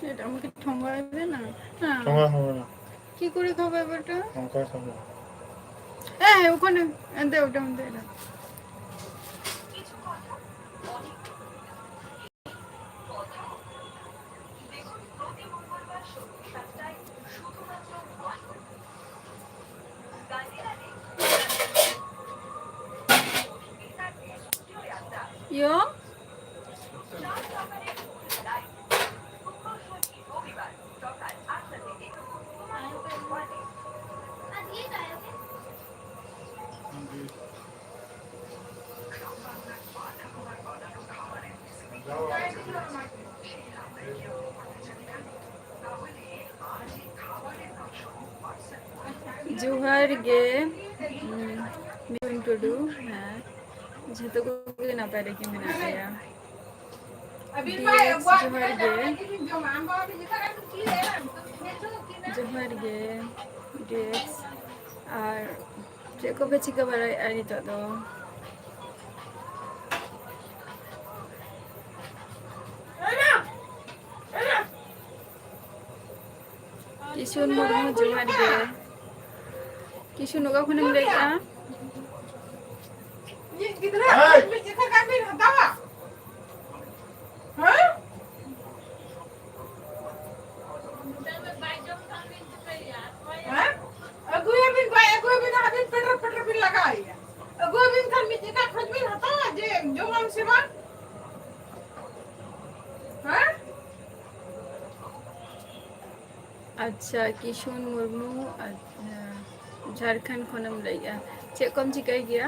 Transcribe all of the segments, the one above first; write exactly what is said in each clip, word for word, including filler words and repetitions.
এটা আমাকে ঠোঙায় দে না। হ্যাঁ। ঠোঙা হবে না। কি করে খাবে বেটা? ঠোঙায় খাবে। হ্যাঁ, ওখানে। দে, ওটা আমাকে দে। ᱤᱭᱚ᱾ ᱡᱚᱦᱟᱨ ᱜᱮ, ᱩᱸ, ᱢᱤᱛᱩᱱ ᱴᱩᱰᱩ, ᱦᱮᱸ, ᱡᱷᱚᱛᱚ ᱠᱚᱜᱮ ᱱᱟᱯᱟᱭ ᱨᱮᱜᱮ ᱢᱮᱱᱟᱜ ᱞᱮᱭᱟ᱾ ᱰᱤᱭᱮᱠᱥ, ᱡᱚᱦᱟᱨ ᱜᱮ᱾ ᱡᱚᱦᱟᱨ ᱜᱮ, ᱰᱤᱭᱮᱠᱥ᱾ ᱟᱨ ᱪᱮᱫ ᱠᱚᱯᱮ ᱪᱤᱠᱟᱹ ᱵᱟᱲᱟᱭᱮᱫᱼᱟ ᱱᱤᱛᱚᱜ ᱫᱚ? ᱠᱤᱥᱩᱱ ᱢᱩᱨᱢᱩ, ᱡᱚᱦᱟᱨ ᱜᱮ᱾ ᱠᱤᱥᱩᱱ, ᱚᱠᱟ ᱠᱷᱚᱱᱮᱢ ᱞᱟᱹᱭᱮᱫᱼᱟ? ᱜᱤᱫᱽᱨᱟᱹ ᱦᱮᱸ? ᱢᱤᱫ ᱡᱚᱠᱷᱟ ᱜᱟᱱ ᱵᱤᱱ ᱦᱟᱛᱟᱣᱟ? ᱦᱮᱸ? ᱦᱮᱸ? ᱟᱪᱪᱷᱟ, ᱠᱤᱥᱩᱱ ᱢᱩᱨᱢᱩ, ᱟᱪᱪᱷᱟ, ᱡᱷᱟᱲᱠᱷᱚᱸᱰ ᱠᱷᱚᱱᱮᱢ ᱞᱟᱹᱭᱮᱜᱼᱟ᱾ ᱪᱮᱫ ᱠᱚᱢ ᱪᱤᱠᱟᱹᱭ ᱜᱮᱭᱟ?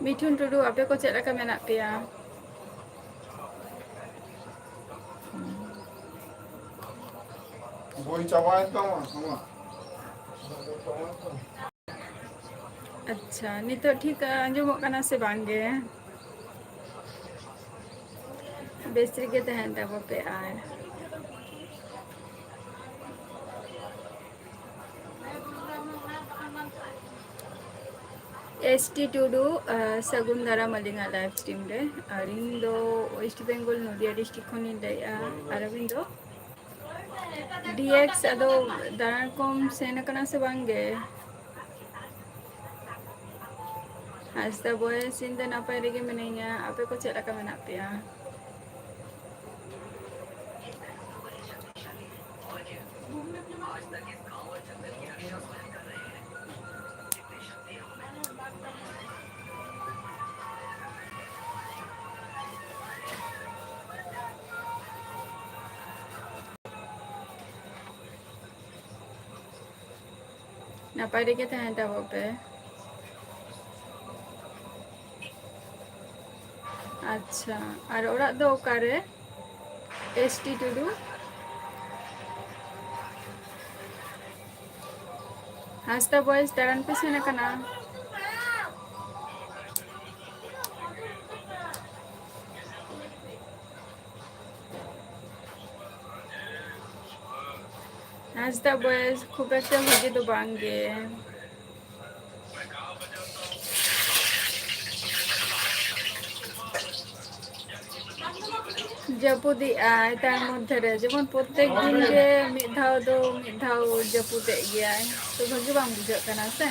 ᱢᱤᱴᱷᱩᱱ ᱴᱩᱰᱩ, ᱟᱯᱮ ᱠᱚ ᱪᱮᱫ ᱞᱮᱠᱟ ᱢᱮᱱᱟᱜ ᱯᱮᱭᱟ? ᱵᱳᱭ ᱪᱟᱵᱟᱭᱮᱱ ᱛᱟᱢᱟ ᱟᱢᱟᱜ? ᱟᱪᱪᱷᱟ, ᱱᱤᱛᱚᱜ ᱴᱷᱤᱠ ᱟᱸᱡᱚᱢᱚᱜ ᱠᱟᱱᱟ ᱥᱮ ᱵᱟᱝ ᱜᱮ? ᱵᱮᱥ ᱨᱮᱜᱮ ᱛᱟᱦᱮᱱ ᱛᱟᱵᱚ ᱯᱮ ᱟᱨ ᱮᱥ ᱴᱤ ᱴᱩᱰᱩ, ᱟᱸ, ᱥᱟᱹᱜᱩᱱ ᱫᱟᱨᱟᱢ ᱟᱹᱞᱤᱧᱟᱜ live stream ᱨᱮ᱾ ᱟᱨ ᱤᱧ ᱫᱚ West Bengal, ᱱᱚᱫᱤᱭᱟ district ᱠᱷᱚᱱᱤᱧ ᱞᱟᱹᱭᱮᱜᱼᱟ᱾ ᱟᱨ ᱟᱹᱵᱤᱱ ᱫᱚ? ᱰᱤ ᱮᱠᱥ, ᱟᱫᱚ ᱫᱟᱬᱟᱱ ᱠᱚᱢ ᱥᱮᱱ ᱟᱠᱟᱱᱟ ᱥᱮ ᱵᱟᱝ ᱜᱮ? ᱦᱟᱸᱥᱫᱟ ᱵᱚᱭᱮᱥ, ᱤᱧ ᱫᱚ ᱱᱟᱯᱟᱭ ᱨᱮᱜᱮ ᱢᱤᱱᱟᱹᱧᱟ᱾ ᱟᱯᱮ ᱠᱚ ᱪᱮᱫ ᱞᱮᱠᱟ ᱢᱮᱱᱟᱜ ᱯᱮᱭᱟ? ᱱᱟᱯᱟᱭ ᱨᱮᱜᱮ ᱛᱟᱦᱮᱱ ᱛᱟᱵᱚ ᱯᱮ᱾ ᱟᱪᱪᱷᱟ, ᱟᱨ ᱚᱲᱟᱜ ᱫᱚ ᱚᱠᱟᱨᱮ? ᱮᱥ ᱴᱤ ᱴᱩᱰᱩ᱾ ᱦᱟᱸᱥᱫᱟ ᱵᱚᱭᱮᱥ, ᱫᱟᱬᱟᱱ ᱯᱮ ᱥᱮᱱ ᱟᱠᱟᱱᱟ? ᱦᱟᱸᱥᱫᱟ ᱵᱚᱭᱮᱥ, ᱠᱷᱩᱵ ᱮᱠᱴᱟ ᱵᱷᱟᱜᱮ ᱫᱚ ᱵᱟᱝ ᱜᱮ᱾ ᱡᱟᱹᱯᱩᱫᱮᱜᱼᱟᱭ ᱛᱟᱨ ᱢᱚᱫᱽᱫᱷᱮ ᱨᱮ, ᱡᱮᱢᱚᱱ ᱯᱨᱚᱛᱮᱠ ᱫᱤᱱ ᱜᱮ ᱢᱤᱫ ᱫᱷᱟᱣ ᱫᱚ ᱢᱤᱫ ᱫᱷᱟᱣ ᱡᱟᱹᱯᱩᱫᱮᱜ ᱜᱮᱭᱟᱭ, ᱛᱚ ᱵᱷᱟᱹᱜᱤ ᱵᱟᱝ ᱵᱩᱡᱷᱟᱹᱜ ᱠᱟᱱᱟ ᱥᱮ᱾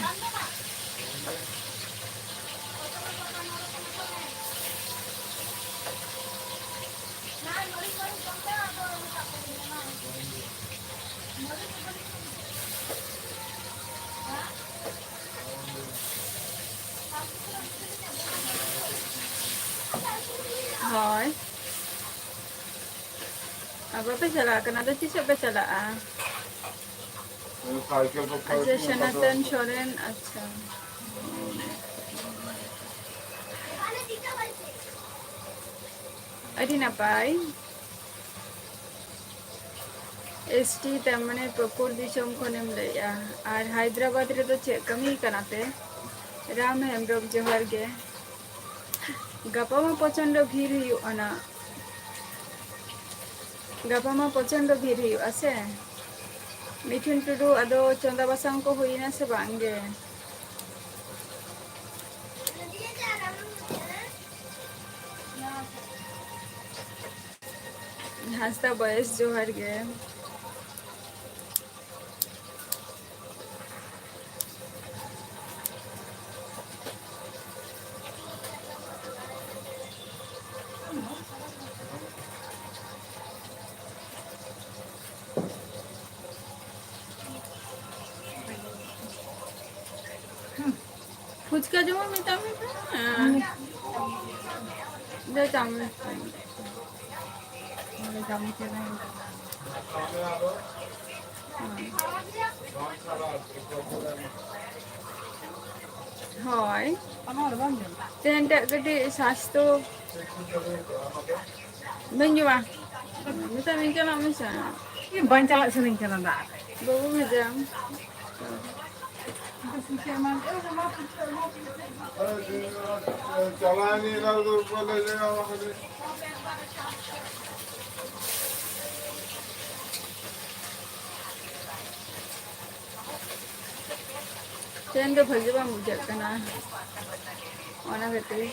ᱦᱳᱭ᱾ ᱟᱨ ᱵᱟᱯᱮ ᱪᱟᱞᱟᱜ ᱠᱟᱱᱟ, ᱟᱫᱚ ᱛᱤᱥᱚᱜ ᱯᱮ ᱪᱟᱞᱟᱜᱼᱟ? ᱥᱟᱭᱠᱮᱞ ᱠᱚ ᱟᱪᱪᱷᱟ, ᱥᱚᱱᱟᱛᱚᱱ ᱥᱚᱨᱮᱱ, ᱟᱪᱪᱷᱟ᱾ ᱟᱹᱰᱤ ᱱᱟᱯᱟᱭ᱾ ᱮᱥ ᱴᱤ ᱛᱟᱨ ᱢᱟᱱᱮ ᱯᱟᱹᱠᱩᱲ ᱫᱤᱥᱚᱢ ᱠᱷᱚᱱᱮᱢ ᱞᱟᱹᱭᱮᱜᱼᱟ᱾ ᱟᱨ ᱦᱟᱭᱫᱨᱟᱵᱟᱫᱽ ᱨᱮᱫᱚ ᱪᱮᱫ ᱠᱟᱹᱢᱤ ᱠᱟᱱᱟ ᱯᱮ? ᱨᱟᱢ ᱦᱮᱢᱵᱨᱚᱢ, ᱡᱚᱦᱟᱨ ᱜᱮ᱾ ᱜᱟᱯᱟ ᱢᱟ ᱯᱨᱚᱪᱚᱱᱰᱚ ᱵᱷᱤᱲ ᱦᱩᱭᱩᱜᱼᱟ ᱱᱟᱜ᱾ ᱜᱟᱯᱟ ᱢᱟ ᱯᱨᱚᱪᱚᱱᱰᱚ ᱵᱷᱤᱲ ᱦᱩᱭᱩᱜᱼᱟ ᱥᱮ? ᱢᱤᱴᱷᱩᱱ ᱴᱩᱰᱩ, ᱟᱫᱚ ᱪᱚᱸᱫᱟ ᱵᱟᱥᱟᱝ ᱠᱚ ᱦᱩᱭᱱᱟ ᱥᱮ ᱵᱟᱝ ᱜᱮ? ᱦᱟᱸᱥᱫᱟ ᱵᱚᱭᱮᱥ, ᱡᱚᱦᱟᱨ ᱜᱮ᱾ ᱯᱷᱩᱪᱠᱟ ᱡᱮᱢᱚᱱ ᱢᱮᱛᱟᱜ ᱢᱮ ᱛᱚ᱾ ᱦᱮᱸ᱾ ᱫᱮ ᱪᱟᱣᱢᱤᱱ᱾ ᱦᱳᱭ᱾ ᱛᱮᱦᱮᱧ ᱴᱟᱜ ᱠᱟᱹᱴᱤᱡ ᱥᱟᱥᱛᱷᱚ ᱵᱟᱹᱧ ᱡᱚᱢᱟ᱾ ᱢᱮᱛᱟᱜ ᱢᱮᱧ ᱪᱟᱞᱟᱜ ᱢᱮᱥᱮ᱾ ᱤᱧ ᱵᱟᱹᱧ ᱪᱟᱞᱟᱜ ᱥᱟᱱᱟᱧ ᱠᱟᱱᱟ ᱫᱟᱜ ᱨᱮ᱾ ᱵᱟᱹᱵᱩ ᱵᱷᱮᱡᱟᱭᱟᱢ᱾ ᱪᱟᱞᱟᱣ ᱮᱱᱟᱹᱧ ᱮᱱᱟᱝ ᱫᱚ ᱵᱟᱞᱮ ᱞᱟᱹᱭᱟ ᱚᱱᱟ ᱠᱚᱫᱚ᱾ ᱛᱮᱦᱮᱧ ᱫᱚ ᱵᱷᱟᱹᱜᱤ ᱵᱟᱝ ᱵᱩᱡᱷᱟᱹᱜ ᱠᱟᱱᱟ, ᱚᱱᱟ ᱠᱷᱟᱹᱛᱤᱨ᱾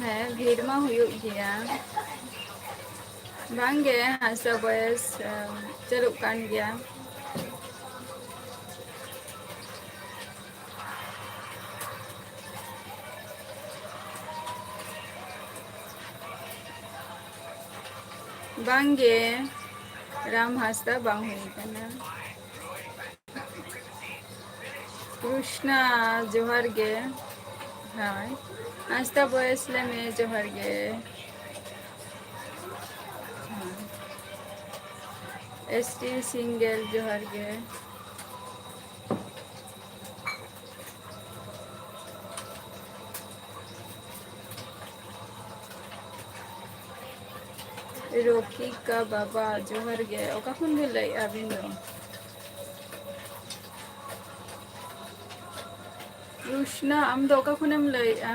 ᱦᱮᱸ, ᱵᱷᱤᱲ ᱢᱟ ᱦᱩᱭᱩᱜ ᱜᱮᱭᱟ᱾ ᱵᱟᱝᱜᱮ, ᱦᱟᱸᱥᱫᱟ ᱵᱚᱭᱮᱥ, ᱟᱸ, ᱪᱟᱹᱞᱩᱜ ᱠᱟᱱ ᱜᱮᱭᱟ᱾ ᱵᱟᱝᱜᱮ, ᱨᱟᱢ ᱦᱟᱸᱥᱫᱟ ᱵᱟᱝ ᱦᱩᱭ ᱠᱟᱱᱟ᱾ ᱠᱨᱤᱥᱱᱟ, ᱡᱚᱦᱟᱨ ᱜᱮ᱾ ᱦᱳᱭ, ᱦᱟᱸᱥᱫᱟ ᱵᱚᱭᱮᱥ ᱞᱮ ᱢᱮ, ᱡᱚᱦᱟᱨ ᱜᱮ᱾ ᱦᱳᱭ᱾ ᱮᱥ ᱴᱤ ᱥᱤᱝᱜᱮᱞ, ᱡᱚᱦᱟᱨ ᱜᱮ᱾ ᱨᱚᱠᱤᱠᱟ ᱵᱟᱵᱟ, ᱡᱚᱦᱟᱨ ᱜᱮ᱾ ᱚᱠᱟ ᱠᱷᱚᱱ ᱵᱤᱱ ᱞᱟᱹᱭᱮᱫᱼᱟ ᱟᱹᱵᱤᱱ ᱫᱚ? ᱨᱩᱥᱱᱟ, ᱟᱢ ᱫᱚ ᱚᱠᱟ ᱠᱷᱚᱱᱮᱢ ᱞᱟᱹᱭᱮᱫᱼᱟ?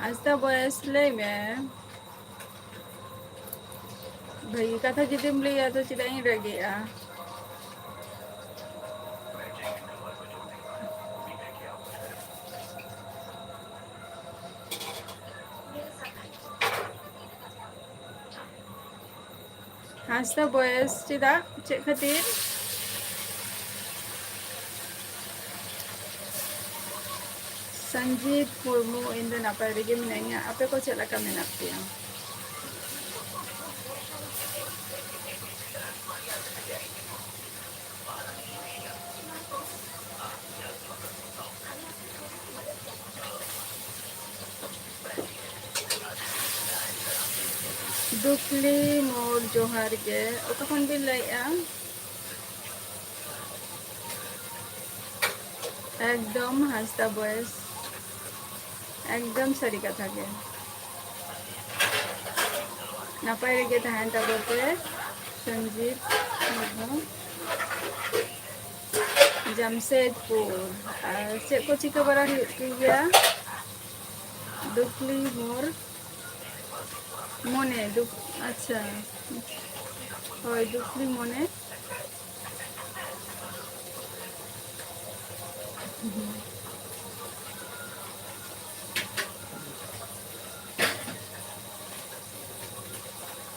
ᱦᱟᱸᱥᱫᱟ ᱵᱚᱭᱮᱥ, ᱞᱟᱹᱭ ᱢᱮ᱾ ᱵᱷᱟᱹᱜᱤ ᱠᱟᱛᱷᱟ ᱡᱩᱫᱤᱢ ᱞᱟᱹᱭᱟ, ᱛᱚ ᱪᱮᱫᱟᱜ ᱤᱧ ᱨᱟᱹᱜᱤᱜᱼᱟ? ᱦᱟᱸᱥᱫᱟ ᱵᱚᱭᱮᱥ ᱪᱮᱫᱟᱜ? ᱪᱮᱫ ᱠᱷᱟᱹᱛᱤᱨ? ᱥᱚᱧᱡᱤᱛ ᱢᱩᱨᱢᱩ, ᱤᱧ ᱫᱚ ᱱᱟᱯᱟᱭ ᱨᱮᱜᱮ ᱢᱤᱱᱟᱹᱧᱟ᱾ ᱟᱯᱮ ᱠᱚ ᱪᱮᱫ ᱞᱮᱠᱟ ᱢᱮᱱᱟᱜ ᱯᱮᱭᱟ? ᱫᱩᱠᱷᱞᱤ ᱢᱳᱲ, ᱡᱚᱦᱟᱨ ᱜᱮ᱾ ᱚᱠᱟ ᱠᱷᱚᱱ ᱵᱤᱱ ᱞᱟᱹᱭᱮᱫᱼᱟ? ᱮᱠᱫᱚᱢ ᱦᱟᱸᱥᱫᱟ ᱵᱚᱭᱮᱥ, ᱮᱠᱫᱚᱢ ᱥᱟᱹᱨᱤ ᱠᱟᱛᱷᱟ ᱜᱮ᱾ ᱱᱟᱯᱟᱭ ᱨᱮᱜᱮ ᱛᱟᱦᱮᱱ ᱛᱟᱵᱚ ᱯᱮ, ᱥᱚᱧᱡᱤᱛ ᱢᱩᱨᱢᱩ᱾ ᱡᱟᱢᱥᱮᱫᱽᱯᱩᱨ᱾ ᱟᱨ ᱪᱮᱫ ᱠᱚ ᱪᱤᱠᱟᱹ ᱵᱟᱲᱟ ᱦᱩᱭᱩᱜ ᱜᱮᱭᱟ? ᱫᱩᱠᱷᱞᱤ ᱢᱳᱨ ᱢᱚᱱᱮ, ᱫᱩᱠ-, ᱟᱪᱪᱷᱟ, ᱦᱳᱭ, ᱫᱩᱠᱷᱞᱤ ᱢᱚᱱᱮ᱾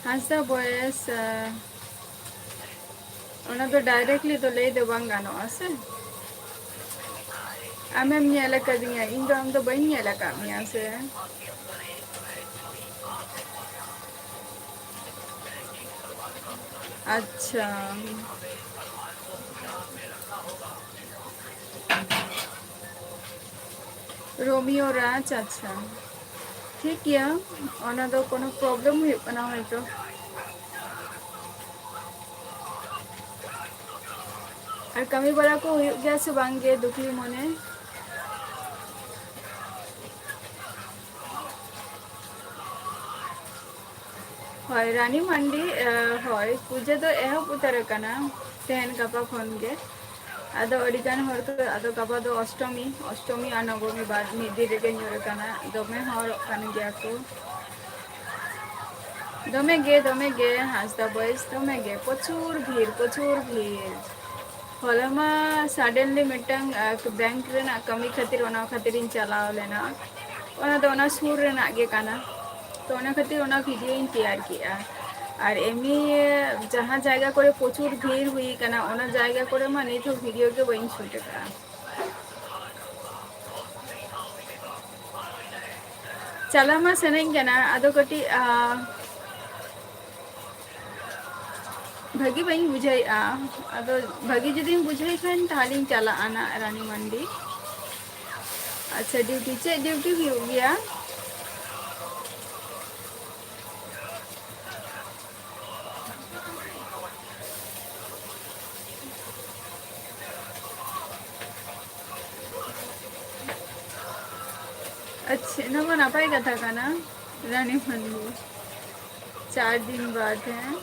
ᱦᱟᱸᱥᱫᱟ ᱵᱚᱭᱮᱥ, ᱟᱸ, ᱚᱱᱟ ᱫᱚ directly ᱫᱚ ᱞᱟᱹᱭ ᱫᱚ ᱵᱟᱝ ᱜᱟᱱᱚᱜᱼᱟ ᱥᱮ᱾ ᱟᱢᱮᱢ ᱧᱮᱞ ᱟᱠᱟᱫᱤᱧᱟ, ᱤᱧ ᱫᱚ ᱟᱢ ᱫᱚ ᱵᱟᱹᱧ ᱧᱮᱞ ᱟᱠᱟᱫ ᱢᱮᱭᱟ ᱥᱮ᱾ ᱟᱪᱪᱷᱟ᱾ ᱨᱳᱢᱤᱭᱳ ᱨᱟᱡᱽ, ᱟᱪᱪᱷᱟ᱾ ᱴᱷᱤᱠ ᱜᱮᱭᱟ, ᱚᱱᱟ ᱫᱚ ᱠᱳᱱᱳ problem ᱦᱩᱭᱩᱜ ᱠᱟᱱᱟ ᱦᱚᱭᱛᱚ᱾ ᱟᱨ ᱠᱟᱹᱢᱤ ᱵᱟᱲᱟ ᱠᱚ ᱦᱩᱭᱩᱜ ᱜᱮᱭᱟ ᱥᱮ ᱵᱟᱝ ᱜᱮ, ᱫᱩᱠᱷᱤ ᱢᱚᱱᱮ? ᱦᱳᱭ, ᱨᱟᱱᱤ ᱢᱟᱱᱰᱤ, ᱮ, ᱦᱳᱭ, ᱯᱩᱡᱟᱹ ᱫᱚ ᱮᱦᱚᱵ ᱩᱛᱟᱹᱨ ᱟᱠᱟᱱᱟ ᱛᱮᱦᱮᱧ ᱜᱟᱯᱟ ᱠᱷᱚᱱ ᱜᱮ᱾ ᱟᱫᱚ ᱟᱹᱰᱤ ᱜᱟᱱ ᱦᱚᱲ ᱠᱚ, ᱟᱫᱚ ᱜᱟᱯᱟ ᱫᱚ ᱚᱥᱴᱚᱢᱤ, ᱚᱥᱴᱚᱢᱤ ᱟᱨ ᱱᱚᱵᱚᱢᱤ ᱵᱟᱨ ᱢᱤᱫ ᱫᱤᱱ ᱨᱮᱜᱮ ᱧᱩᱨ ᱟᱠᱟᱱᱟ᱾ ᱫᱚᱢᱮ ᱦᱚᱲᱚᱜ ᱠᱟᱱ ᱜᱮᱭᱟ ᱠᱚ᱾ ᱫᱚᱢᱮ ᱜᱮ, ᱫᱚᱢᱮ ᱜᱮ, ᱦᱟᱸᱥᱫᱟ ᱵᱚᱭᱮᱥ, ᱫᱚᱢᱮ ᱜᱮ, ᱯᱨᱚᱪᱩᱨ ᱵᱷᱤᱲ, ᱯᱨᱚᱪᱩᱨ ᱵᱷᱤᱲ᱾ ᱦᱚᱞᱟ ᱢᱟ suddenly ᱢᱤᱫᱴᱟᱝ, ᱟ, bank ᱨᱮᱱᱟᱜ ᱠᱟᱹᱢᱤ ᱠᱷᱟᱹᱛᱤᱨ, ᱚᱱᱟ ᱠᱷᱟᱹᱛᱤᱨ ᱤᱧ ᱪᱟᱞᱟᱣ ᱞᱮᱱᱟ᱾ ᱚᱱᱟ ᱫᱚ ᱚᱱᱟ ᱥᱩᱨ ᱨᱮᱱᱟᱜ ᱜᱮ ᱠᱟᱱᱟ, ᱛᱚ ᱚᱱᱟ ᱠᱷᱟᱹᱛᱤᱨ ᱚᱱᱟ video ᱤᱧ ᱛᱮᱭᱟᱨ ᱠᱮᱜᱼᱟ᱾ ᱟᱨ ᱮᱢᱱᱤ ᱡᱟᱦᱟᱸ ᱡᱟᱭᱜᱟ ᱠᱚᱨᱮ ᱯᱨᱚᱪᱩᱨ ᱵᱷᱤᱲ ᱦᱩᱭ ᱠᱟᱱᱟ, ᱚᱱᱟ ᱡᱟᱭᱜᱟ ᱠᱚᱨᱮ ᱢᱟ ᱱᱤᱛ ᱦᱚᱸ video ᱜᱮ ᱵᱟᱹᱧ shoot ᱟᱠᱟᱫᱼᱟ᱾ ᱪᱟᱞᱟᱣ ᱢᱟ ᱥᱟᱱᱟᱧ ᱠᱟᱱᱟ, ᱟᱫᱚ ᱠᱟᱹᱴᱤᱡ, ᱟ, ᱵᱷᱟᱹᱜᱤ ᱵᱟᱹᱧ ᱵᱩᱡᱷᱟᱹᱣᱮᱫᱼᱟ᱾ ᱟᱫᱚ ᱵᱷᱟᱹᱜᱤ ᱡᱩᱫᱤᱧ ᱵᱩᱡᱷᱟᱹᱣ ᱠᱷᱟᱱ, ᱛᱟᱦᱚᱞᱮᱧ ᱪᱟᱞᱟᱜᱼᱟ ᱱᱟᱜ ᱨᱟᱱᱤ ᱢᱟᱱᱰᱤ᱾ ᱟᱪᱪᱷᱟ, duty, ᱪᱮᱫ duty ᱦᱩᱭᱩᱜ ᱜᱮᱭᱟ? ᱟᱪᱪᱷᱟ, ᱱᱚᱣᱟ ᱢᱟ ᱱᱟᱯᱟᱭ ᱠᱟᱛᱷᱟ ᱠᱟᱱᱟ, ᱨᱟᱱᱤ ᱢᱟᱱᱰᱤ᱾ ᱪᱟᱨ ᱫᱤᱱ ᱵᱟᱫ, ᱦᱮᱸ᱾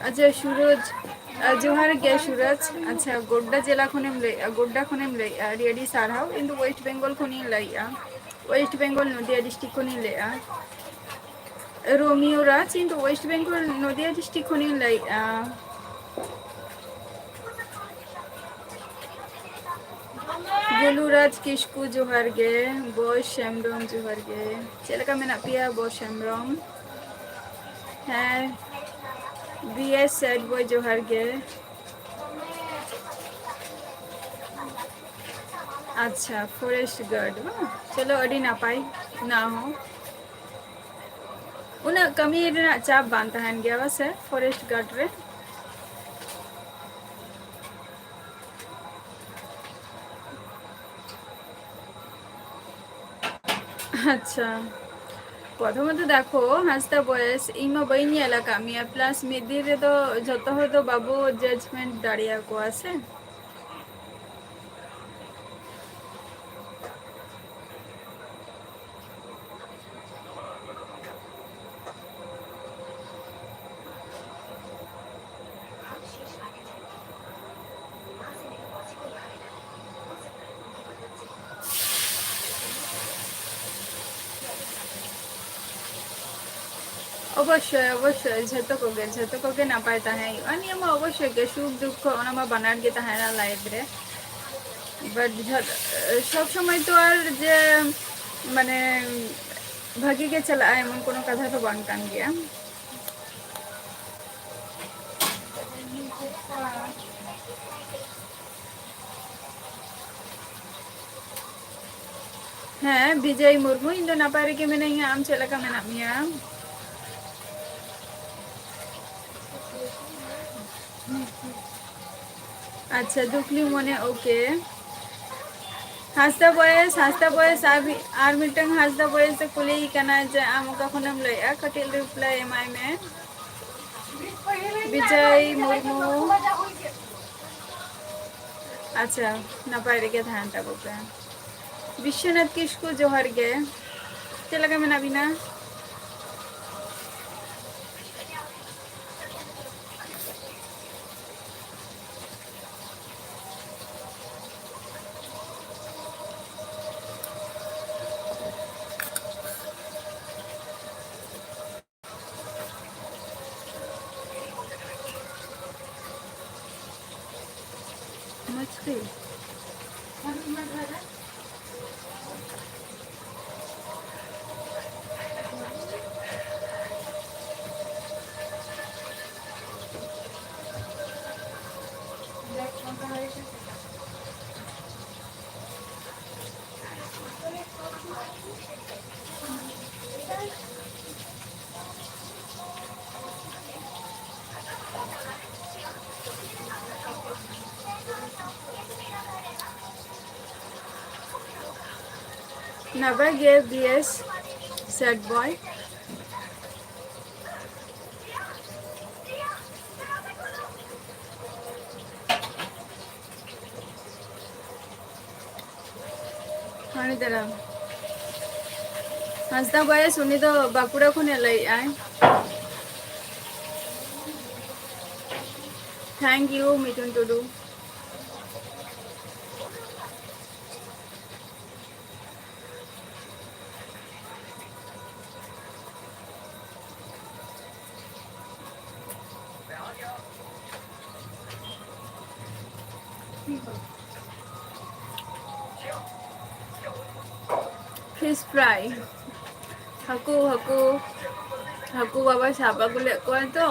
ᱟᱪᱪᱷᱟ, ᱥᱩᱨᱚᱡᱽ, ᱟ, ᱡᱚᱦᱟᱨ ᱜᱮ ᱥᱩᱨᱚᱡᱽ᱾ ᱟᱪᱪᱷᱟ, ᱜᱳᱰᱰᱟ ᱡᱮᱞᱟ ᱠᱷᱚᱱᱮᱢ ᱞᱟᱹᱭᱮᱜᱼᱟ, ᱜᱳᱰᱰᱟ ᱠᱷᱚᱱᱮᱢ ᱞᱟᱹᱭᱮᱜᱼᱟ, ᱟᱹᱰᱤ ᱟᱹᱰᱤ ᱥᱟᱨᱦᱟᱣ᱾ ᱤᱧ ᱫᱚ West Bengal ᱠᱷᱚᱱᱤᱧ ᱞᱟᱹᱭᱮᱜᱼᱟ᱾ ᱳᱭᱮᱥᱴ ᱵᱮᱝᱜᱚᱞ ᱱᱚᱫᱤᱭᱟ ᱰᱤᱥᱴᱨᱤᱠᱴ ᱠᱷᱚᱱᱤᱧ ᱞᱟᱹᱭᱮᱫᱼᱟ᱾ ᱨᱳᱢᱤᱭᱳ ᱨᱟᱡᱽ, ᱤᱧ ᱫᱚ ᱳᱭᱮᱥᱴ ᱵᱮᱝᱜᱚᱞ ᱱᱚᱫᱤᱭᱟ ᱰᱤᱥᱴᱨᱤᱠᱴ ᱠᱷᱚᱱᱤᱧ ᱞᱟᱹᱭᱮᱫᱼᱟ᱾ ᱜᱩᱞᱩ ᱨᱟᱡᱽ ᱠᱤᱥᱠᱩ ᱡᱚᱦᱟᱨ ᱜᱮ, ᱵᱚᱭ ᱦᱮᱢᱵᱨᱚᱢ ᱡᱚᱦᱟᱨ ᱜᱮ᱾ ᱪᱮᱫ ᱞᱮᱠᱟ ᱢᱮᱱᱟᱜ ᱯᱮᱭᱟ ᱵᱚᱭ ᱦᱮᱢᱵᱨᱚᱢ? ᱦᱮᱸ, ᱵᱤ ᱮᱥ ᱥᱮᱴ ᱵᱚᱭ ᱡᱚᱦᱟᱨ ᱜᱮ᱾ ᱟᱪᱪᱷᱟ, ᱯᱷᱚᱨᱮᱥᱴ ᱜᱟᱨᱰ ᱵᱟᱝ? ᱪᱚᱞᱚ, ᱟᱹᱰᱤ ᱱᱟᱯᱟᱭ᱾ ᱚᱱᱟ ᱦᱚᱸ ᱩᱱᱟᱹᱜ ᱠᱟᱹᱢᱤ ᱨᱮᱱᱟᱜ ᱪᱟᱯ ᱵᱟᱝ ᱛᱟᱦᱮᱱ ᱜᱮᱭᱟ ᱵᱟᱥᱮ ᱯᱷᱚᱨᱮᱥᱴ ᱜᱟᱨᱰ ᱨᱮ᱾ ᱟᱪᱪᱷᱟ, ᱯᱨᱚᱛᱷᱚᱢᱚᱛᱚ ᱫᱮᱠᱷᱚ, ᱦᱟᱸᱥᱫᱟ ᱵᱚᱭᱮᱥ ᱤᱧ ᱢᱟ ᱵᱟᱹᱧ ᱧᱮᱞ ᱟᱠᱟᱫ ᱢᱮᱭᱟ, ᱯᱞᱟᱥ ᱢᱤᱫ ᱫᱤᱱ ᱨᱮᱫᱚ ᱡᱷᱚᱛᱚ ᱦᱚᱲ ᱫᱚ ᱵᱟᱵᱚ ᱡᱟᱡᱽᱢᱮᱱᱴ ᱫᱟᱲᱮᱭᱟᱠᱚᱣᱟ ᱥᱮ᱾ ᱚᱵᱚᱥᱥᱳᱭ, ᱚᱵᱚᱥᱥᱳᱭ, ᱡᱷᱚᱛᱚ ᱠᱚᱜᱮ, ᱡᱷᱚᱛᱚ ᱠᱚᱜᱮ ᱱᱟᱯᱟᱭ ᱛᱟᱦᱮᱸ ᱦᱩᱭᱩᱜᱼᱟ᱾ ᱱᱤᱭᱟᱹ ᱢᱟ ᱚᱵᱚᱥᱥᱳᱭ ᱜᱮ, ᱥᱩᱠ ᱫᱩᱠᱠᱷᱚ ᱚᱱᱟ ᱢᱟ ᱵᱟᱱᱟᱨ ᱜᱮ ᱛᱟᱦᱮᱱᱟ ᱞᱟᱭᱤᱯᱷ ᱨᱮ᱾ ᱵᱟᱴ ᱡᱷᱚᱛ-, ᱥᱚᱵ ᱥᱚᱢᱚᱭ ᱛᱚ ᱟᱨ ᱡᱮ, ᱢᱟᱱᱮ, ᱵᱷᱟᱜᱤ ᱜᱮ ᱪᱟᱞᱟᱜᱼᱟ, ᱮᱢᱚᱱ ᱠᱳᱱᱳ ᱠᱟᱛᱷᱟ ᱫᱚ ᱵᱟᱝ ᱠᱟᱱ ᱜᱮᱭᱟ᱾ ᱦᱮᱸ, ᱵᱤᱡᱚᱭ ᱢᱩᱨᱢᱩ, ᱤᱧ ᱫᱚ ᱱᱟᱯᱟᱭ ᱨᱮᱜᱮ ᱢᱮᱱᱟᱹᱧᱟ᱾ ᱟᱢ ᱪᱮᱫ ᱞᱮᱠᱟ ᱢᱮᱱᱟᱜ ᱢᱮᱭᱟ? ᱟᱪᱪᱷᱟ, ᱫᱩᱠᱷᱞᱤ ᱢᱚᱱᱮ, OK᱾ ᱦᱟᱸᱥᱫᱟ ᱵᱚᱭᱮᱥ, ᱦᱟᱸᱥᱫᱟ ᱵᱚᱭᱮᱥ, ᱟᱨ ᱢᱤ-, ᱟᱨ ᱢᱤᱫᱴᱟᱝ ᱦᱟᱸᱥᱫᱟ ᱵᱚᱭᱮᱥ ᱮ ᱠᱩᱞᱤᱭᱮ ᱠᱟᱱᱟ ᱡᱮ ᱟᱢ ᱚᱠᱟ ᱠᱷᱚᱱᱮᱢ ᱞᱟᱹᱭᱮᱜᱼᱟ, ᱠᱟᱹᱴᱤᱡ ᱨᱤᱯᱞᱟᱭ ᱮᱢᱟᱭ ᱢᱮ᱾ ᱵᱤᱡᱚᱭ ᱢᱩᱨᱢᱩ᱾ ᱟᱪᱪᱷᱟ, ᱱᱟᱯᱟᱭ ᱨᱮᱜᱮ ᱛᱟᱦᱮᱱ ᱛᱟᱵᱚ ᱯᱮ᱾ ᱵᱤᱥᱥᱚᱱᱟᱛᱷ ᱠᱤᱥᱠᱩ, ᱡᱚᱦᱟᱨ ᱜᱮ᱾ ᱪᱮᱫ ᱞᱮᱠᱟ ᱢᱮᱱᱟᱜ ᱵᱤᱱᱟ? Never gave B S, sad boy. ᱦᱟᱱᱤ ᱫᱟᱨᱟᱢ᱾ ᱦᱟᱸᱥᱫᱟ ᱵᱚᱭᱮᱥ, ᱩᱱᱤ ᱫᱚ ᱵᱟᱸᱠᱩᱲᱟ ᱠᱷᱚᱱᱮ ᱞᱟᱹᱭᱮᱫᱼᱟᱭ᱾ Thank you, Mithun Tudu. Fish fry. ᱦᱟᱹᱠᱩ, ᱦᱟᱹᱠᱩ, ᱦᱟᱹᱠᱩ ᱵᱟᱵᱟ ᱥᱟᱵ ᱟᱹᱜᱩ ᱞᱮᱫ ᱠᱚᱣᱟᱭ ᱛᱚ᱾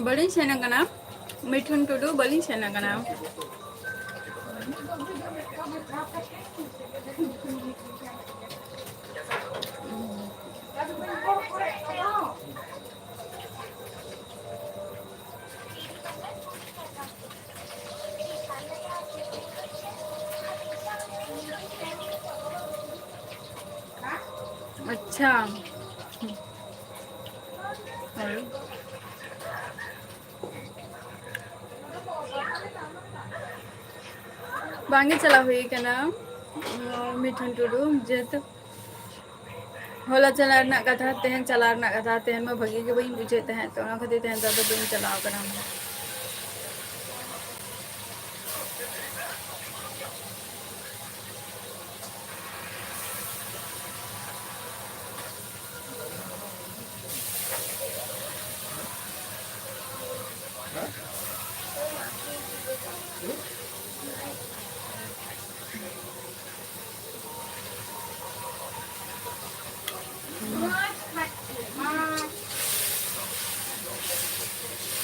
ᱵᱟᱹᱞᱤᱧ ᱥᱮᱱ ᱟᱠᱟᱱᱟ, ᱢᱤᱴᱷᱩᱱ ᱴᱩᱰᱩ, ᱵᱟᱹᱞᱤᱧ ᱥᱮᱱ ᱟᱠᱟᱱᱟ᱾ ᱟᱪᱪᱷᱟ᱾ ᱦᱳᱭ᱾ ᱵᱟᱝ ᱜᱮ ᱪᱟᱞᱟᱣ ᱦᱩᱭ ᱠᱟᱱᱟ, ᱩᱸ, ᱢᱤᱴᱷᱩᱱ ᱴᱩᱰᱩ, ᱡᱮᱦᱮᱛᱩ ᱦᱚᱞᱟ ᱪᱟᱞᱟᱣ ᱨᱮᱱᱟᱜ ᱠᱟᱛᱷᱟ, ᱛᱮᱦᱮᱧ ᱪᱟᱞᱟᱣ ᱨᱮᱱᱟᱜ ᱠᱟᱛᱷᱟ, ᱛᱮᱦᱮᱧ ᱢᱟ ᱵᱷᱟᱹᱜᱤ ᱜᱮ ᱵᱟᱹᱧ ᱵᱩᱡᱷᱟᱹᱣᱮᱫ ᱛᱟᱦᱮᱸᱫ, ᱛᱚ ᱚᱱᱟ ᱠᱷᱟᱹᱛᱤᱨ ᱛᱮᱦᱮᱧ ᱫᱚ ᱟᱫᱚ ᱵᱟᱹᱧ ᱪᱟᱞᱟᱣ ᱠᱟᱱᱟ᱾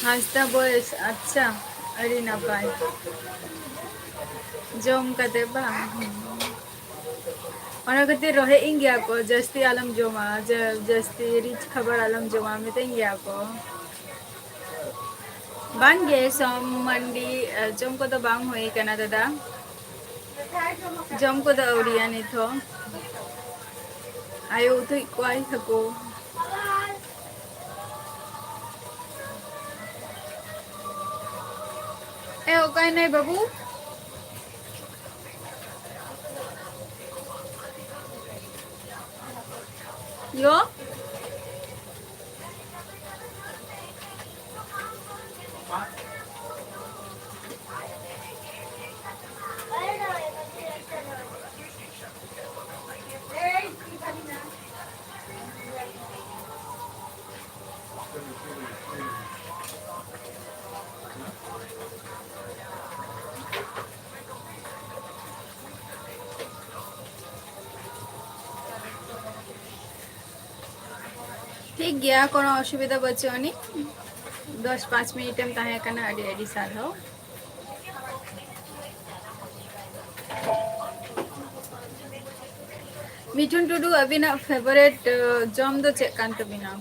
ᱦᱟᱸᱥᱫᱟ voice, ᱟᱪᱪᱷᱟ, ᱟᱹᱰᱤ ᱱᱟᱯᱟᱭ᱾ ᱡᱚᱢ ᱠᱟᱛᱮ ᱵᱟᱝ? ᱚᱱᱟ ᱠᱷᱟᱹᱛᱤᱨ ᱨᱚᱦᱮᱫ ᱤᱧ ᱜᱮᱭᱟ ᱠᱚ, ᱡᱟᱹᱥᱛᱤ ᱟᱞᱚᱢ ᱡᱚᱢᱟ, ᱡᱟ-, ᱡᱟᱹᱥᱛᱤ rich ᱠᱷᱟᱵᱟᱨ ᱟᱞᱚᱢ ᱡᱚᱢᱟ, ᱢᱤᱛᱟᱹᱧ ᱜᱮᱭᱟ ᱠᱚ᱾ ᱵᱟᱝ ᱜᱮ, ᱥᱚᱢ ᱢᱟᱱᱰᱤ, ᱮ, ᱡᱚᱢ ᱠᱚᱫᱚ ᱵᱟᱝ ᱦᱩᱭ ᱠᱟᱱᱟ ᱫᱟᱫᱟ᱾ ᱡᱚᱢ ᱠᱚᱫᱚ ᱟᱹᱣᱨᱤᱭᱟ ᱱᱤᱛ ᱦᱚᱸ᱾ ᱟᱭᱳ ᱩᱛᱩᱭᱮᱫ ᱠᱚᱣᱟᱭ ᱦᱟᱹᱠᱩ᱾ ᱮ, ᱚᱠᱟᱭ ᱱᱟᱭ ᱵᱟᱹᱵᱩ? ᱭᱳ? ᱴᱷᱤᱠ ᱜᱮᱭᱟ, ᱠᱳᱱᱳ ᱚᱥᱩᱵᱤᱫᱷᱟ ᱵᱟᱹᱪᱩᱜ ᱟᱹᱱᱤᱡ᱾ ᱫᱚᱥ ᱯᱟᱸᱪ ᱢᱤᱱᱤᱴ ᱮᱢ ᱛᱟᱦᱮᱸ ᱠᱟᱱᱟ, ᱟᱹᱰᱤ ᱟᱹᱰᱤ ᱥᱟᱨᱦᱟᱣ᱾ ᱢᱤᱴᱷᱩᱱ ᱴᱩᱰᱩ, ᱟᱹᱵᱤᱱᱟᱜ favourite, ᱟᱹ, ᱡᱚᱢ ᱫᱚ ᱪᱮᱫ ᱠᱟᱱ ᱛᱟᱹᱵᱤᱱᱟ?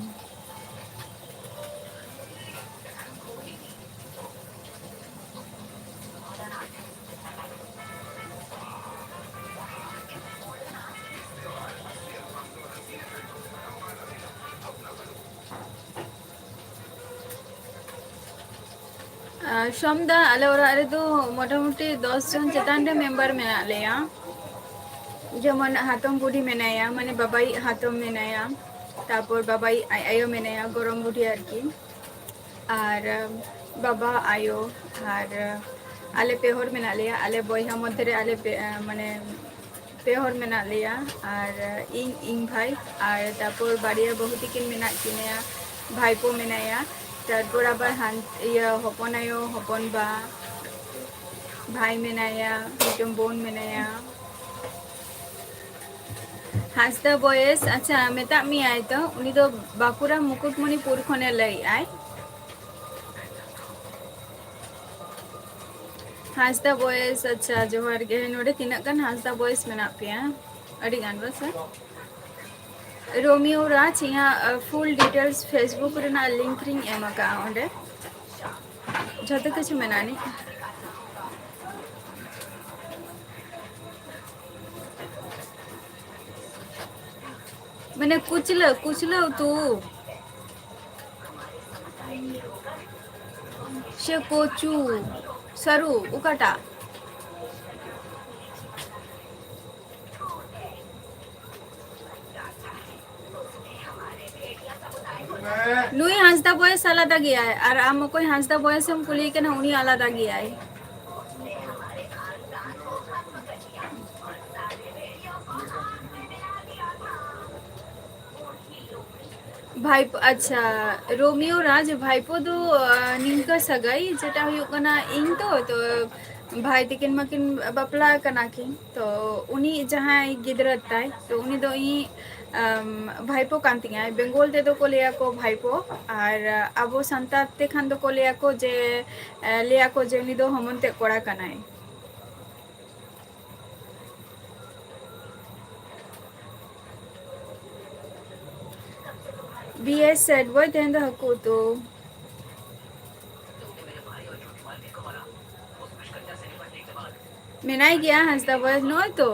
ᱥᱚᱢᱫᱟ, ᱟᱞᱮ ᱚᱲᱟᱜ ᱨᱮᱫᱚ ᱢᱚᱴᱟᱢᱩᱴᱤ ᱫᱚᱥ ᱡᱚᱱ ᱪᱮᱛᱟᱱ ᱨᱮ ᱢᱮᱢᱵᱟᱨ ᱢᱮᱱᱟᱜ ᱞᱮᱭᱟ᱾ ᱡᱮᱢᱚᱱ ᱦᱟᱛᱚᱢ ᱵᱩᱰᱷᱤ ᱢᱮᱱᱟᱭᱟ, ᱢᱟᱱᱮ ᱵᱟᱵᱟᱭᱤᱡ ᱦᱟᱛᱚᱢ ᱢᱮᱱᱟᱭᱟ, ᱛᱟᱨᱯᱚᱨ ᱵᱟᱵᱟᱭᱤᱡ ᱟᱡ ᱟᱭᱳ ᱢᱮᱱᱟᱭᱟ, ᱜᱚᱲᱚᱢ ᱵᱩᱰᱷᱤ ᱟᱨᱠᱤ, ᱟᱨ ᱵᱟᱵᱟ, ᱟᱭᱳ, ᱟᱨ ᱟᱞᱮ ᱯᱮ ᱦᱚᱲ ᱢᱮᱱᱟᱜ ᱞᱮᱭᱟ᱾ ᱟᱞᱮ ᱵᱚᱭᱦᱟ ᱢᱚᱫᱽᱫᱷᱮ ᱨᱮ ᱟᱞᱮ ᱯᱮ, ᱢᱟᱱᱮ ᱯᱮ ᱦᱚᱲ ᱢᱮᱱᱟᱜ ᱞᱮᱭᱟ, ᱟᱨ ᱤᱧ, ᱤᱧ ᱵᱷᱟᱭ, ᱟᱨ ᱛᱟᱨᱯᱚᱨ ᱵᱟᱨᱭᱟ ᱵᱟᱹᱦᱩ ᱛᱤᱠᱤᱱ ᱢᱮᱱᱟᱜ ᱠᱤᱱᱟᱹᱭᱟ, ᱵᱷᱟᱭᱯᱳ ᱢᱮᱱᱟᱭᱟ, ᱛᱟᱨᱯᱚᱨ ᱟᱵᱟᱨ ᱦᱟᱱ-, ᱤᱭᱟᱹ, ᱦᱚᱯᱚᱱ ᱟᱭᱳ, ᱦᱚᱯᱚᱱ ᱵᱟ, ᱵᱷᱟᱭ ᱢᱮᱱᱟᱭᱟ, ᱢᱤᱫᱴᱮᱱ ᱵᱳᱱ ᱢᱮᱱᱟᱭᱟ᱾ ᱦᱟᱸᱥᱫᱟ ᱵᱚᱭᱮᱥ, ᱟᱪᱪᱷᱟ, ᱢᱮᱛᱟᱜ ᱢᱮᱭᱟᱭ ᱛᱚ, ᱩᱱᱤ ᱫᱚ ᱵᱟᱸᱠᱩᱲᱟ ᱢᱩᱠᱩᱴᱢᱚᱱᱤᱯᱩᱨ ᱠᱷᱚᱱᱮ ᱞᱟᱹᱭᱮᱫ ᱟᱭ᱾ ᱦᱟᱸᱥᱫᱟ ᱵᱚᱭᱮᱥ, ᱟᱪᱪᱷᱟ, ᱡᱚᱦᱟᱨ ᱜᱮ᱾ ᱱᱚᱰᱮ ᱛᱤᱱᱟᱹᱜ ᱜᱟᱱ ᱦᱟᱸᱥᱫᱟ ᱵᱚᱭᱮᱥ ᱢᱮᱱᱟᱜ ᱯᱮᱭᱟ? ᱟᱹᱰᱤ ᱜᱟᱱ ᱵᱟᱝ ᱥᱮ? ᱨᱳᱢᱤᱭᱳ ᱨᱟᱡᱽ, ᱤᱧᱟᱹᱜ, ᱟᱹ, full details Facebook ᱨᱮᱱᱟᱜ link ᱨᱤᱧ ᱮᱢ ᱟᱠᱟᱫᱼᱟ ᱚᱸᱰᱮ᱾ ᱡᱷᱚᱛᱚ ᱠᱤᱪᱷᱩ ᱢᱮᱱᱟᱜᱼᱟ ᱟᱹᱱᱤᱡ᱾ ᱢᱟᱱᱮ ᱠᱩᱪᱞᱟᱹ, ᱠᱩᱪᱞᱟᱹ ᱩᱛᱩ᱾ ᱥᱮ ᱠᱚᱪᱩ, ᱥᱟᱹᱨᱩ, ᱚᱠᱟᱴᱟᱜ? ᱱᱩᱭ ᱦᱟᱸᱥᱫᱟ ᱵᱚᱭᱮᱥ ᱟᱞᱟᱫᱟ ᱜᱮᱭᱟᱭ, ᱟᱨ ᱟᱢ ᱚᱠᱚᱭ ᱦᱟᱸᱥᱫᱟ ᱵᱚᱭᱮᱥ ᱮᱢ ᱠᱩᱞᱤᱭᱮ ᱠᱟᱱᱟ, ᱩᱱᱤ ᱟᱞᱟᱫᱟ ᱜᱮᱭᱟᱭ᱾ ᱵᱷᱟᱭᱯᱳ, ᱟᱪᱪᱷᱟ, ᱨᱳᱢᱤᱭᱳ ᱨᱟᱡᱽ ᱵᱷᱟᱭᱯᱳ ᱫᱚ, ᱟᱸ, ᱱᱤᱝᱠᱟᱹ ᱥᱟᱹᱜᱟᱹᱭ, ᱡᱮᱴᱟ ᱦᱩᱭᱩᱜ ᱠᱟᱱᱟ, ᱤᱧ ᱛᱚ, ᱛᱚ ᱵᱷᱟᱭ ᱛᱤᱠᱤᱱ ᱢᱟᱠᱤᱱ ᱵᱟᱯᱞᱟ ᱠᱟᱱᱟ ᱠᱤᱱ, ᱛᱚ ᱩᱱᱤ ᱡᱟᱦᱟᱸᱭ ᱜᱤᱫᱽᱨᱟᱹ ᱛᱟᱭ, ᱛᱚ ᱩᱱᱤ ᱫᱚ ᱤᱧ, ᱟᱢ, ᱵᱷᱟᱭᱯᱳ ᱠᱟᱱ ᱛᱤᱧᱟᱭ᱾ ᱵᱮᱝᱜᱚᱞ ᱛᱮᱫᱚ ᱠᱚ ᱞᱟᱹᱭᱟ ᱠᱚ ᱵᱷᱟᱭᱯᱳ, ᱟᱨ ᱟᱵᱚ ᱥᱟᱱᱛᱟᱲ ᱛᱮ ᱠᱷᱟᱱ ᱫᱚᱠᱚ ᱞᱟᱹᱭᱟ ᱠᱚ ᱡᱮ, ᱮ, ᱞᱟᱹᱭᱟ ᱠᱚ ᱡᱮ ᱩᱱᱤ ᱫᱚ ᱦᱚᱢᱚᱱ ᱛᱮᱫ ᱠᱚᱲᱟ ᱠᱟᱱᱟᱭ᱾ ᱵᱤ ᱮᱥ ᱥᱮᱴ ᱵᱚᱭ, ᱛᱮᱦᱮᱧ ᱫᱚ ᱦᱟᱹᱠᱩ ᱩᱛᱩ᱾ ᱢᱮᱱᱟᱭ ᱜᱮᱭᱟ ᱦᱟᱸᱥᱫᱟ ᱵᱚᱭ, ᱱᱚᱜᱼᱚᱭ ᱛᱚ᱾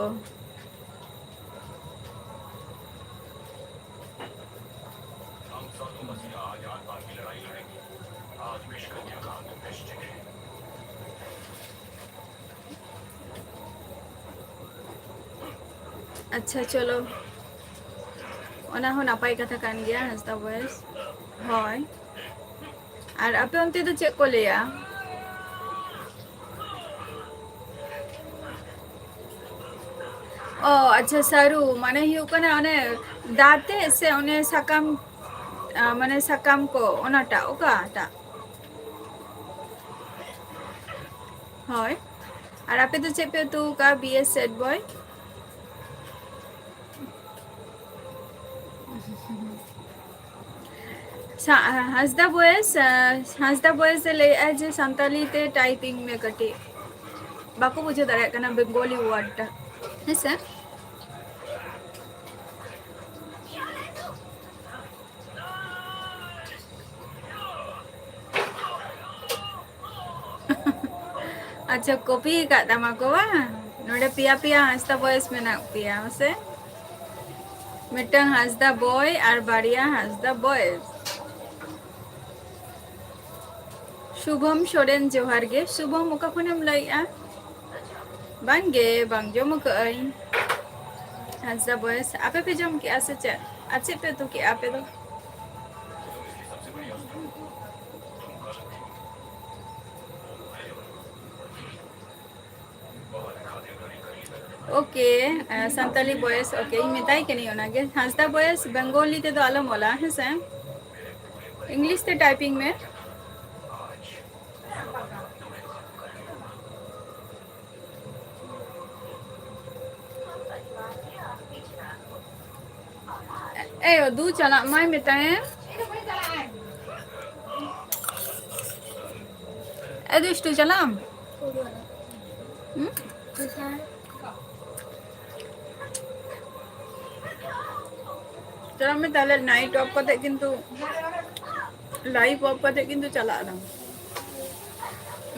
ᱟᱪᱪᱷᱟ, ᱪᱚᱞᱚ, ᱚᱱᱟ ᱦᱚᱸ ᱱᱟᱯᱟᱭ ᱠᱟᱛᱷᱟ ᱠᱟᱱ ᱜᱮᱭᱟ, ᱦᱟᱸᱥᱫᱟ ᱵᱚᱭᱮᱥ᱾ ᱦᱳᱭ, ᱟᱨ ᱟᱯᱮ ᱚᱱᱛᱮ ᱫᱚ ᱪᱮᱫ ᱠᱚ ᱞᱟᱹᱭᱟ? ᱚ, ᱟᱪᱪᱷᱟ, ᱥᱟᱹᱨᱩ ᱢᱟᱱᱮ ᱦᱩᱭᱩᱜ ᱠᱟᱱᱟ ᱚᱱᱮ ᱫᱟᱛᱮ ᱥᱮ ᱚᱱᱮ ᱥᱟᱠᱟᱢ, ᱟ, ᱢᱟᱱᱮ ᱥᱟᱠᱟᱢ ᱠᱚ, ᱚᱱᱟᱴᱟᱜ, ᱚᱠᱟᱴᱟᱜ? ᱦᱳᱭ᱾ ᱟᱨ ᱟᱯᱮ ᱫᱚ ᱪᱮᱫ ᱯᱮ ᱩᱛᱩ ᱟᱠᱟᱫᱼᱟ, ᱵᱤ ᱮᱥ ᱥᱮᱴ ᱵᱚᱭ? ᱥᱟ-, ᱦᱟᱸᱥᱫᱟ ᱵᱚᱭᱮᱥ, ᱟ, ᱦᱟᱸᱥᱫᱟ ᱵᱚᱭᱮᱥ ᱮ ᱞᱟᱹᱭᱮᱫᱼᱟ ᱡᱮ ᱥᱟᱱᱛᱟᱞᱤ ᱛᱮ ᱴᱟᱭᱯᱤᱝ ᱢᱮ ᱠᱟᱹᱴᱤᱡ᱾ ᱵᱟᱠᱚ ᱵᱩᱡᱷᱟᱹᱣ ᱫᱟᱲᱮᱭᱟᱜ ᱠᱟᱱᱟ ᱵᱮᱝᱜᱚᱞᱤ ᱣᱟᱨᱰ ᱴᱟ, ᱦᱮᱸ ᱥᱮ? ᱟᱪᱪᱷᱟ, ᱠᱚᱯᱤ ᱟᱠᱟᱫ ᱛᱟᱢᱟ ᱠᱚ ᱵᱟᱝ? ᱱᱚᱰᱮ ᱯᱮᱭᱟ ᱯᱮᱭᱟ ᱦᱟᱸᱥᱫᱟ ᱵᱚᱭᱮᱥ ᱢᱮᱱᱟᱜ ᱯᱮᱭᱟ, ᱢᱟᱥᱮ? ᱢᱤᱫᱴᱟᱝ ᱦᱟᱸᱥᱫᱟ ᱵᱚᱭ ᱟᱨ ᱵᱟᱨᱭᱟ ᱦᱟᱸᱥᱫᱟ ᱵᱚᱭᱮᱥ᱾ ᱥᱩᱵᱷᱚᱢ ᱥᱚᱨᱮᱱ, ᱡᱚᱦᱟᱨ ᱜᱮ᱾ ᱥᱩᱵᱷᱚᱢ, ᱚᱠᱟ ᱠᱷᱚᱱᱮᱢ ᱞᱟᱹᱭᱮᱜᱼᱟ? ᱵᱟᱝ ᱜᱮ, ᱵᱟᱝ ᱡᱚᱢ ᱟᱠᱟᱫᱟᱹᱧ᱾ ᱦᱟᱸᱥᱫᱟ ᱵᱚᱭᱮᱥ, ᱟᱯᱮ ᱯᱮ ᱡᱚᱢ ᱠᱮᱜᱼᱟ ᱥᱮ ᱪᱮᱫ? ᱟᱨ ᱪᱮᱫ ᱯᱮ ᱩᱛᱩ ᱠᱮᱜᱼᱟ ᱟᱯᱮ ᱫᱚ? ᱳᱠᱮ, ᱟ, ᱥᱟᱱᱛᱟᱞᱤ ᱵᱚᱭᱮᱥ, ᱳᱠᱮ, ᱤᱧ ᱢᱮᱛᱟᱭ ᱠᱟᱹᱱᱟᱹᱧ ᱚᱱᱟᱜᱮ᱾ ᱦᱟᱸᱥᱫᱟ ᱵᱚᱭᱮᱥ ᱵᱮᱝᱜᱚᱞᱤ ᱛᱮᱫᱚ ᱟᱞᱚᱢ ᱚᱞᱟ, ᱦᱮᱸ ᱥᱮ? ᱤᱝᱞᱤᱥ ᱛᱮ ᱴᱟᱭᱯᱤᱝ ᱢᱮ᱾ ᱮᱭ, ᱫᱩ ᱪᱟᱞᱟᱜ ᱢᱟᱭ ᱢᱮᱛᱟᱭᱮᱢ᱾ ᱮ ᱫᱩᱥᱴᱩ, ᱪᱟᱞᱟᱜ ᱟᱢ? ᱦᱩᱸ? ᱪᱟᱞᱟᱜ ᱢᱮ ᱛᱟᱦᱞᱮ, ᱱᱟᱭᱤᱴ ᱚᱯᱷ ᱠᱟᱛᱮ ᱠᱤᱱᱛᱩ, ᱞᱟᱭᱤᱵᱷ ᱚᱯᱷ ᱠᱟᱛᱮ ᱠᱤᱱᱛᱩ ᱪᱟᱞᱟᱜ ᱟᱞᱟᱝ᱾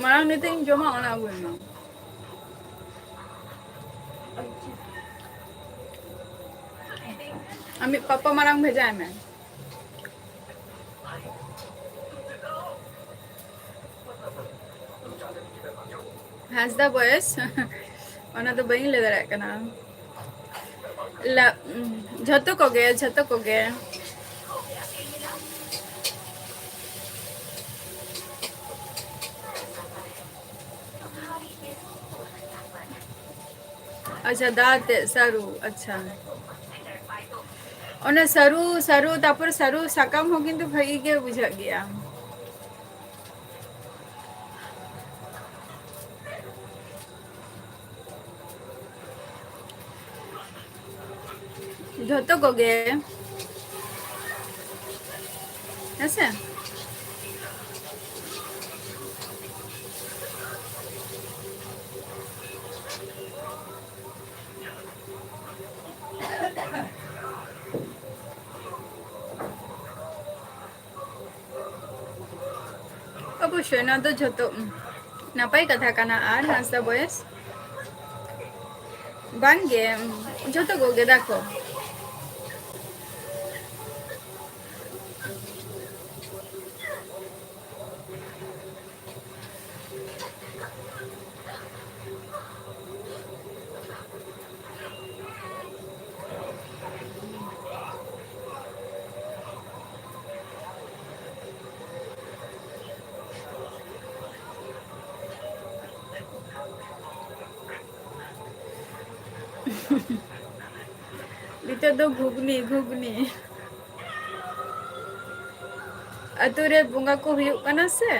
ᱢᱟᱲᱟᱝ ᱱᱤᱛᱚᱜ ᱤᱧ ᱡᱚᱢᱟ, ᱚᱱᱟ ᱟᱹᱜᱩᱭ ᱢᱮ᱾ ᱟᱢᱤᱡ ᱯᱟᱯᱟ ᱢᱟᱲᱟᱝ ᱵᱷᱮᱡᱟᱭ ᱢᱮ᱾ ᱦᱟᱸᱥᱫᱟ ᱵᱚᱭᱮᱥ, ᱚᱱᱟ ᱫᱚ ᱵᱟᱹᱧ ᱞᱟᱹᱭ ᱫᱟᱲᱮᱭᱟᱜ ᱠᱟᱱᱟ᱾ ᱞᱟ-, ᱩᱸ, ᱡᱷᱚᱛᱚ ᱠᱚᱜᱮ, ᱡᱷᱚᱛᱚ ᱠᱚᱜᱮ᱾ ᱟᱪᱪᱷᱟ, ᱫᱟ ᱛᱮ ᱥᱟᱹᱨᱩ, ᱟᱪᱪᱷᱟ᱾ ᱚᱱᱟ ᱥᱟᱹᱨᱩ, ᱥᱟᱹᱨᱩ, ᱛᱟᱯᱚᱨ ᱥᱟᱹᱨᱩ ᱥᱟᱠᱟᱢ ᱦᱚᱸ ᱠᱤᱱᱛᱩ ᱵᱷᱟᱜᱤ ᱜᱮ ᱵᱩᱡᱷᱟᱹᱜ ᱜᱮᱭᱟ᱾ ᱡᱷᱚᱛᱚ ᱠᱚᱜᱮ᱾ ᱦᱮᱸᱥᱮ? ᱚᱵᱚᱥᱥᱳᱭ, ᱱᱚᱣᱟ ᱫᱚ ᱡᱷᱚᱛᱚ, ᱩᱸ, ᱱᱟᱯᱟᱭ ᱠᱟᱛᱷᱟ ᱠᱟᱱᱟ᱾ ᱟᱨ ᱦᱟᱸᱥᱫᱟ ᱵᱚᱭᱮᱥ ᱵᱟᱝᱜᱮ, ᱩᱸ, ᱡᱷᱚᱛᱚ ᱠᱚᱜᱮ ᱫᱟᱠᱚ᱾ ᱱᱤᱛᱚᱜ ᱫᱚ ᱜᱷᱩᱜᱽᱱᱤ, ᱜᱷᱩᱜᱽᱱᱤ᱾ ᱟᱹᱛᱩ ᱨᱮ ᱵᱚᱸᱜᱟ ᱠᱚ ᱦᱩᱭᱩᱜ ᱠᱟᱱᱟ ᱥᱮ,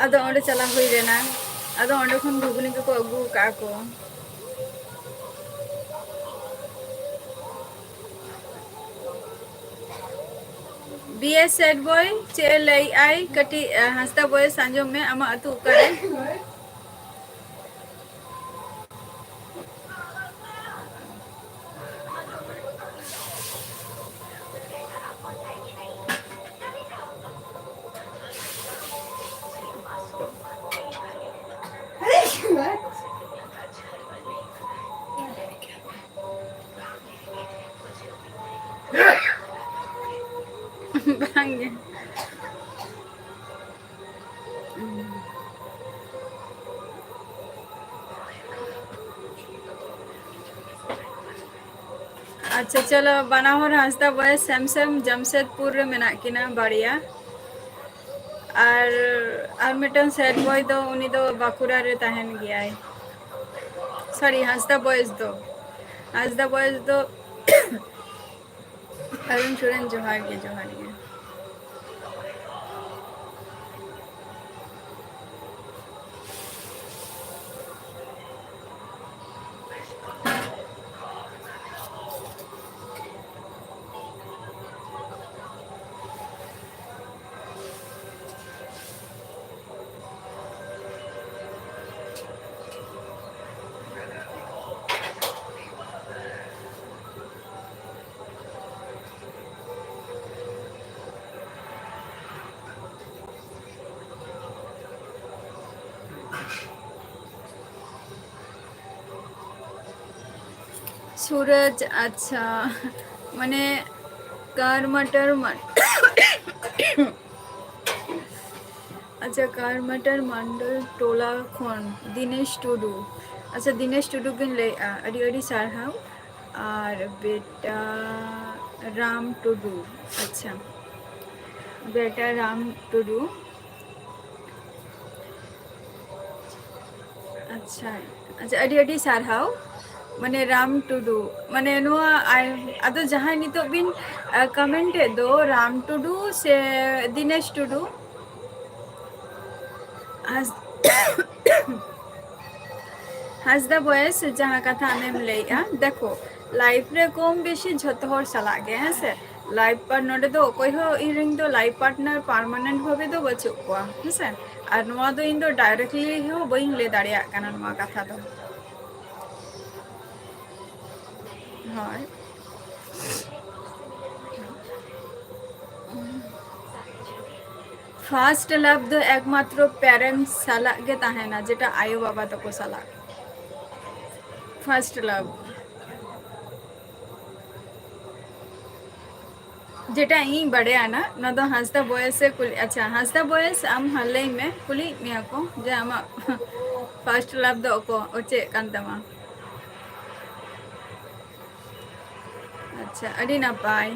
ᱟᱫᱚ ᱚᱸᱰᱮ ᱪᱟᱞᱟᱣ ᱦᱩᱭ ᱞᱮᱱᱟ᱾ ᱟᱫᱚ ᱚᱸᱰᱮ ᱠᱷᱚᱱ ᱜᱷᱩᱜᱽᱱᱤ ᱠᱚᱠᱚ ᱟᱹᱜᱩ ᱟᱠᱟᱫᱼᱟ ᱠᱚ᱾ ᱵᱤ ᱮᱥ ᱥᱮᱴ ᱵᱚᱭ, ᱪᱮᱫ ᱮ ᱞᱟᱹᱭᱮᱫᱼᱟᱭ? ᱠᱟᱹᱴᱤᱡ, ᱟᱸ, ᱦᱟᱸᱥᱫᱟ ᱵᱚᱭᱮᱥ ᱟᱸᱡᱚᱢ ᱢᱮ᱾ ᱟᱢᱟᱜ ᱟᱹᱛᱩ ᱚᱠᱟᱨᱮ? ᱵᱟᱝᱜᱮ᱾ ᱟᱪᱪᱷᱟ, ᱪᱚᱞᱚ, ᱵᱟᱱᱟ ᱦᱚᱲ ᱦᱟᱸᱥᱫᱟ ᱵᱚᱭᱮᱥ ᱥᱮᱢ ᱥᱮᱢ ᱡᱟᱢᱥᱮᱫᱽᱯᱩᱨ ᱨᱮ ᱢᱮᱱᱟᱜ ᱠᱤᱱᱟ ᱵᱟᱨᱭᱟ᱾ ᱟᱨ, ᱟᱨ ᱢᱤᱫᱴᱟᱝ sad boy ᱫᱚ, ᱩᱱᱤ ᱫᱚ ᱵᱟᱸᱠᱩᱲᱟ ᱨᱮ ᱛᱟᱦᱮᱱ ᱜᱮᱭᱟᱭ᱾ Sorry, ᱦᱟᱸᱥᱫᱟ ᱵᱚᱭᱮᱥ ᱫᱚ, ᱦᱟᱸᱥᱫᱟ ᱵᱚᱭᱮᱥ ᱫᱚ ᱟᱨᱩᱱ ᱥᱚᱨᱮᱱ, ᱡᱚᱦᱟᱨ ᱜᱮ, ᱡᱚᱦᱟᱨ ᱜᱮ᱾ ᱥᱩᱨᱚᱡᱽ, ᱟᱪᱪᱷᱟ, ᱢᱟᱱᱮ ᱠᱟᱨᱢᱟᱴᱟᱨ ᱢᱟ-, ᱟᱪᱪᱷᱟ, ᱠᱟᱨᱢᱟᱴᱟᱨ ᱢᱟᱱᱰᱚᱞ ᱴᱚᱞᱟ ᱠᱷᱚᱱ ᱫᱤᱱᱮᱥ ᱴᱩᱰᱩ᱾ ᱟᱪᱪᱷᱟ, ᱫᱤᱱᱮᱥ ᱴᱩᱰᱩ ᱵᱤᱱ ᱞᱟᱹᱭᱮᱜᱼᱟ, ᱟᱹᱰᱤ ᱟᱹᱰᱤ ᱥᱟᱨᱦᱟᱣ᱾ ᱟᱨ ᱵᱮᱴᱟ ᱨᱟᱢ ᱴᱩᱰᱩ, ᱟᱪᱪᱷᱟ, ᱵᱮᱴᱟ ᱨᱟᱢ ᱴᱩᱰᱩ᱾ ᱟᱪᱪᱷᱟ, ᱟᱪᱪᱷᱟ, ᱟᱹᱰᱤ ᱟᱹᱰᱤ ᱥᱟᱨᱦᱟᱣ᱾ ᱢᱟᱱᱮ ᱨᱟᱢ ᱴᱩᱰᱩ, ᱢᱟᱱᱮ ᱱᱚᱣᱟ ᱟᱭ-, ᱟᱫᱚ ᱡᱟᱦᱟᱸᱭ ᱱᱤᱛᱚᱜ ᱵᱤᱱ, ᱟ, comment ᱮᱫ ᱫᱚ, ᱨᱟᱢ ᱴᱩᱰᱩ ᱥᱮ ᱫᱤᱱᱮᱥ ᱴᱩᱰᱩ? ᱦᱟᱸᱥ-, ᱦᱟᱸᱥᱫᱟ ᱵᱚᱭᱮᱥ, ᱡᱟᱦᱟᱸ ᱠᱟᱛᱷᱟ ᱟᱢᱮᱢ ᱞᱟᱹᱭᱮᱜᱼᱟ, ᱫᱮᱠᱷᱚ, life ᱨᱮ ᱠᱚᱢ ᱵᱮᱥᱤ ᱡᱷᱚᱛᱚ ᱦᱚᱲ ᱥᱟᱞᱟᱜ ᱜᱮ, ᱦᱮᱸ ᱥᱮ? Life part-, ᱱᱚᱰᱮ ᱫᱚ ᱚᱠᱚᱭ ᱦᱚᱸ ᱤᱧ ᱨᱮᱱ ᱫᱚ life partner permanent ᱵᱷᱟᱵᱮ ᱫᱚ ᱵᱟᱹᱪᱩᱜ ᱠᱚᱣᱟ, ᱦᱮᱸ ᱥᱮ? ᱟᱨ ᱱᱚᱣᱟ ᱫᱚ ᱤᱧ ᱫᱚ directly ᱦᱚᱸ ᱵᱟᱹᱧ ᱞᱟᱹᱭ ᱫᱟᱲᱮᱭᱟᱜ ᱠᱟᱱᱟ ᱱᱚᱣᱟ ᱠᱟᱛᱷᱟ ᱫᱚ᱾ ᱦᱳᱭ᱾ First love ᱫᱚ ᱮᱠᱢᱟᱛᱨᱚ parents ᱥᱟᱞᱟᱜ ᱜᱮ ᱛᱟᱦᱮᱱᱟ, ᱡᱮᱴᱟ ᱟᱭᱳ ᱵᱟᱵᱟ ᱛᱟᱠᱚ ᱥᱟᱞᱟᱜ᱾ First love᱾ ᱡᱮᱴᱟ ᱤᱧ ᱵᱟᱰᱟᱭᱟ ᱱᱟ, ᱱᱚᱣᱟ ᱫᱚ ᱦᱟᱸᱥᱫᱟ ᱵᱚᱭᱮᱥ ᱮ ᱠᱩᱞᱤ, ᱟᱪᱪᱷᱟ, ᱦᱟᱸᱥᱫᱟ ᱵᱚᱭᱮᱥ, ᱟᱢ ᱦᱟᱸ ᱞᱟᱹᱭ ᱢᱮ, ᱠᱩᱞᱤᱭᱮᱫ ᱢᱮᱭᱟ ᱠᱚ ᱡᱮ ᱟᱢᱟᱜ first love ᱫᱚ ᱚᱠᱚ-, ᱚ, ᱪᱮᱫ ᱠᱟᱱ ᱛᱟᱢᱟ? ᱟᱪᱪᱷᱟ, ᱟᱹᱰᱤ ᱱᱟᱯᱟᱭ᱾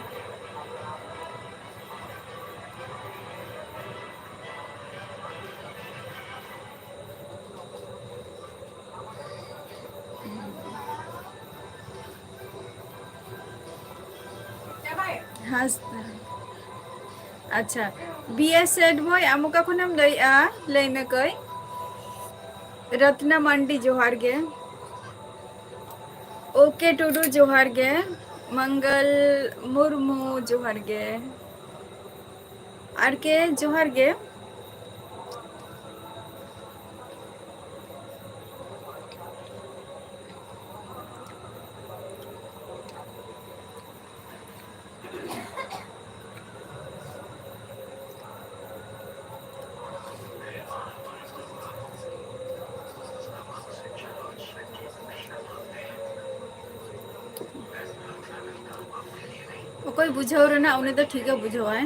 ᱦᱟᱸᱥᱫᱟ᱾ ᱟᱪᱪᱷᱟ, ᱵᱤ ᱮᱥ ᱥᱮᱴ ᱵᱚᱭ, ᱟᱢ ᱚᱠᱟ ᱠᱷᱚᱱᱮᱢ ᱞᱟᱹᱭᱮᱜᱼᱟ? ᱞᱟᱹᱭ ᱢᱮ ᱠᱟᱹᱡ᱾ ᱨᱚᱛᱱᱟ ᱢᱟᱱᱰᱤ, ᱡᱚᱦᱟᱨ ᱜᱮ᱾ ᱳ ᱠᱮ ᱴᱩᱰᱩ, ᱡᱚᱦᱟᱨ ᱜᱮ᱾ ᱢᱚᱝᱜᱚᱞ ᱢᱩᱨᱢᱩ, ᱡᱚᱦᱟᱨ ᱜᱮ᱾ ᱟᱨ ᱠᱮ, ᱡᱚᱦᱟᱨ ᱜᱮ᱾ ᱚᱠᱚᱭ ᱵᱩᱡᱷᱟᱹᱣ ᱨᱮᱱᱟᱜ, ᱩᱱᱤ ᱫᱚ ᱴᱷᱤᱠᱮ ᱵᱩᱡᱷᱟᱹᱣᱟᱭ᱾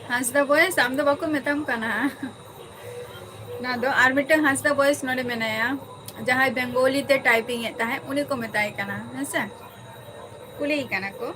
ᱦᱟᱸᱥᱫᱟ ᱵᱚᱭᱮᱥ, ᱟᱢ ᱫᱚ ᱵᱟᱠᱚ ᱢᱮᱛᱟᱢ ᱠᱟᱱᱟ᱾ ᱱᱚᱣᱟ ᱫᱚ ᱟᱨ ᱢᱤᱫᱴᱟᱝ ᱦᱟᱸᱥᱫᱟ ᱵᱚᱭᱮᱥ ᱱᱚᱰᱮ ᱢᱮᱱᱟᱭᱟ, ᱡᱟᱦᱟᱸᱭ ᱵᱮᱝᱜᱚᱞᱤ ᱛᱮ ᱴᱟᱭᱯᱤᱝ ᱮᱫ ᱛᱟᱦᱮᱸᱫ, ᱩᱱᱤ ᱠᱚ ᱢᱮᱛᱟᱭ ᱠᱟᱱᱟ, ᱦᱮᱸᱥᱮ? ᱠᱩᱞᱤᱭᱮ ᱠᱟᱱᱟ ᱠᱚ᱾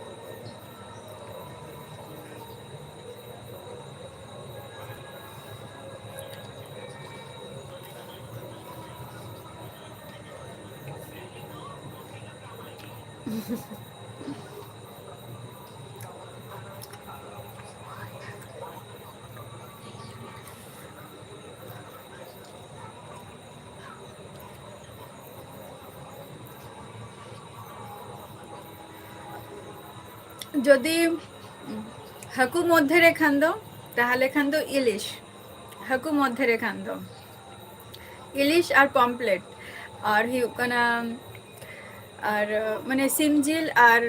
ᱡᱩᱫᱤ ᱦᱟᱹᱠᱩ ᱢᱚᱫᱽᱫᱷᱮ ᱨᱮ ᱠᱷᱟᱱ ᱫᱚ, ᱛᱟᱦᱚᱞᱮ ᱠᱷᱟᱱ ᱫᱚ ᱤᱞᱤᱥ᱾ ᱦᱟᱹᱠᱩ ᱢᱚᱫᱽᱫᱷᱮ ᱨᱮ ᱠᱷᱟᱱ ᱫᱚ ᱤᱞᱤᱥ ᱟᱨ ᱯᱚᱢᱯᱞᱮᱴ᱾ ᱟᱨ ᱦᱩᱭᱩᱜ ᱠᱟᱱᱟ, ᱟᱨ, ᱢᱟᱱᱮ, ᱥᱤᱢ ᱡᱤᱞ ᱟᱨ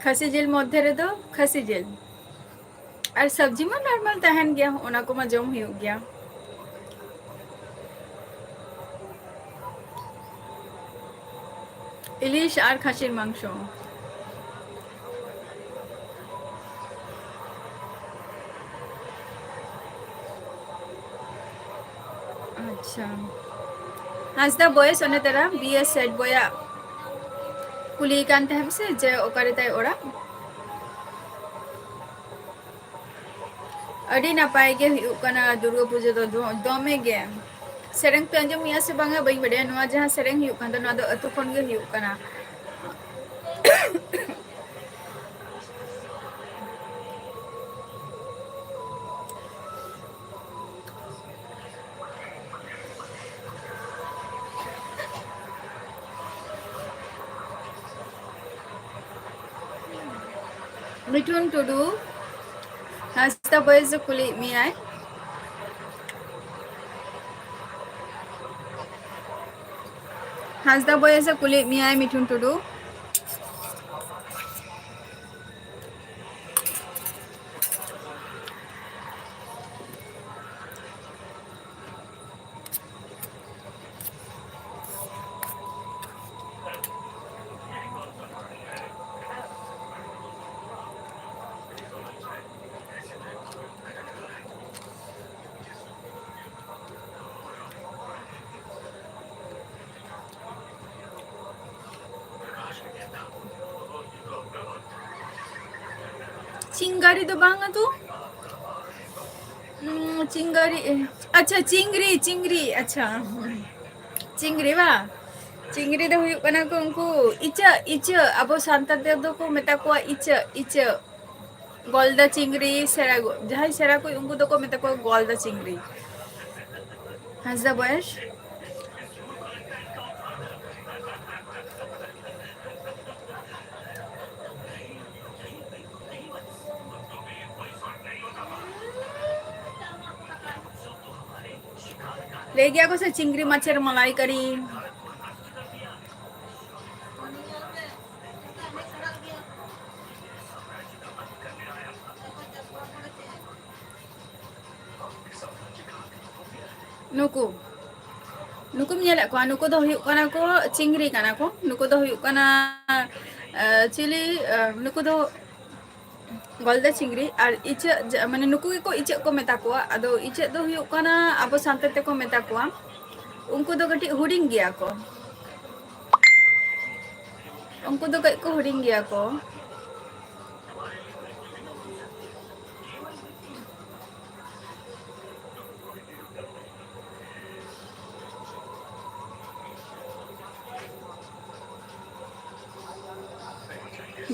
ᱠᱷᱟᱹᱥᱤ ᱡᱤᱞ ᱢᱚᱫᱽᱫᱷᱮ ᱨᱮᱫᱚ ᱠᱷᱟᱹᱥᱤ ᱡᱤᱞ᱾ ᱟᱨ ᱥᱚᱵᱽᱡᱤ ᱢᱟ ᱱᱚᱨᱢᱟᱞ ᱛᱟᱦᱮᱱ ᱜᱮᱭᱟ, ᱚᱱᱟ ᱠᱚᱢᱟ ᱡᱚᱢ ᱦᱩᱭᱩᱜ ᱜᱮᱭᱟ᱾ ᱤᱞᱤᱥ ᱟᱨ ᱠᱷᱟᱥᱤᱨ ᱢᱟᱝᱥᱚ᱾ ᱟᱪᱪᱷᱟ, ᱦᱟᱸᱥᱫᱟ ᱵᱚᱭᱮᱥ, ᱚᱱᱮ ᱛᱟᱨᱟ ᱵᱤ ᱮᱥ ᱥᱮᱴ ᱵᱚᱭᱟᱜ ᱠᱩᱞᱤᱭᱮ ᱠᱟᱱ ᱛᱟᱦᱮᱸᱢ ᱥᱮ ᱡᱮ ᱚᱠᱟᱨᱮ ᱛᱟᱭ ᱚᱲᱟᱜ? ᱟᱹᱰᱤ ᱱᱟᱯᱟᱭ ᱜᱮ ᱦᱩᱭᱩᱜ ᱠᱟᱱᱟ ᱫᱩᱨᱜᱟᱹ ᱯᱩᱡᱟᱹ ᱫᱚ, ᱫᱚ-, ᱫᱚᱢᱮ ᱜᱮ᱾ ᱥᱮᱨᱮᱧ ᱯᱮ ᱟᱸᱡᱚᱢᱮᱜᱼᱟ ᱥᱮ ᱵᱟᱝᱟ ᱵᱟᱹᱧ ᱵᱟᱰᱟᱭᱟ, ᱱᱚᱣᱟ ᱡᱟᱦᱟᱸ ᱥᱮᱨᱮᱧ ᱦᱩᱭᱩᱜ ᱠᱟᱱ ᱫᱚ, ᱱᱚᱣᱟ ᱫᱚ ᱟᱹᱛᱩ ᱠᱷᱚᱱ ᱜᱮ ᱦᱩᱭᱩᱜ ᱠᱟᱱᱟ᱾ ᱢᱤᱴᱷᱩᱱ ᱴᱩᱰᱩ, ᱦᱟᱸᱥᱫᱟ ᱵᱚᱭᱮᱥ ᱮ ᱠᱩᱞᱤᱭᱮᱫ ᱢᱮᱭᱟᱭ᱾ ᱦᱟᱸᱥᱫᱟ ᱵᱚᱭᱮᱥ ᱮ ᱠᱩᱞᱤᱭᱮᱫ ᱢᱮᱭᱟᱭ, ᱢᱤᱴᱷᱩᱱ ᱴᱩᱰᱩ᱾ ᱪᱤᱝᱜᱟᱨᱤ ᱫᱚ ᱵᱟᱝᱟ ᱛᱚ᱾ ᱩᱸ, ᱪᱤᱝᱜᱟᱨᱤ, ᱟᱪᱪᱷᱟ, ᱪᱤᱝᱜᱨᱤ, ᱪᱤᱝᱜᱨᱤ, ᱟᱪᱪᱷᱟ᱾ ᱪᱤᱝᱜᱨᱤ ᱵᱟ? ᱪᱤᱝᱜᱨᱤ ᱫᱚ ᱦᱩᱭᱩᱜ ᱠᱟᱱᱟ ᱠᱚ ᱩᱱᱠᱩ ᱤᱪᱟᱹᱜ, ᱤᱪᱟᱹᱜ᱾ ᱟᱵᱚ ᱥᱟᱱᱛᱟᱲ ᱛᱮᱫᱚ ᱠᱚ ᱢᱮᱛᱟ ᱠᱚᱣᱟ ᱤᱪᱟᱹᱜ, ᱤᱪᱟᱹᱜ᱾ ᱜᱚᱞᱫᱟ ᱪᱤᱝᱜᱨᱤ, ᱥᱮᱬᱟ ᱜᱚ-, ᱡᱟᱦᱟᱸᱭ ᱥᱮᱬᱟ ᱠᱚ, ᱩᱱᱠᱩ ᱫᱚᱠᱚ ᱢᱮᱛᱟ ᱠᱚᱣᱟ ᱜᱚᱞᱫᱟ ᱪᱤᱝᱜᱨᱤ᱾ ᱦᱟᱸᱥᱫᱟ ᱵᱚᱭᱮᱥ᱾ ᱞᱟᱹᱭ ᱜᱮᱭᱟ ᱠᱚ ᱥᱮ ᱪᱤᱝᱜᱨᱤ ᱢᱟᱪᱷᱮᱨ ᱢᱟᱞᱟᱭᱠᱟᱨᱤ᱾ ᱱᱩᱠᱩ, ᱱᱩᱠᱩᱢ ᱧᱮᱞᱮᱫ ᱠᱚᱣᱟ, ᱱᱩᱠᱩ ᱫᱚ ᱦᱩᱭᱩᱜ ᱠᱟᱱᱟ ᱠᱚ ᱪᱤᱝᱜᱨᱤ ᱠᱟᱱᱟ ᱠᱚ᱾ ᱱᱩᱠᱩ ᱫᱚ ᱦᱩᱭᱩᱜ ᱠᱟᱱᱟ, ᱮ, ᱪᱤᱞᱤ, ᱮ, ᱱᱩᱠᱩ ᱫᱚ ᱜᱚᱞᱫᱟ ᱪᱤᱝᱜᱨᱤ᱾ ᱟᱨ ᱤᱪᱟᱹᱜ ᱡᱟ-, ᱢᱟᱱᱮ ᱱᱩᱠᱩ ᱜᱮᱠᱚ ᱤᱪᱟᱹᱜ ᱠᱚ ᱢᱮᱛᱟ ᱠᱚᱣᱟ᱾ ᱟᱫᱚ ᱤᱪᱟᱹᱜ ᱫᱚ ᱦᱩᱭᱩᱜ ᱠᱟᱱᱟ ᱟᱵᱚ ᱥᱟᱱᱛᱟᱲ ᱛᱮᱠᱚ ᱢᱮᱛᱟ ᱠᱚᱣᱟ᱾ ᱩᱱᱠᱩ ᱫᱚ ᱠᱟᱹᱴᱤᱡ ᱦᱩᱰᱤᱧ ᱜᱮᱭᱟ ᱠᱚ᱾ ᱩᱱᱠᱩ ᱫᱚ ᱠᱟᱹᱡ ᱠᱚ ᱦᱩᱰᱤᱧ ᱜᱮᱭᱟ ᱠᱚ᱾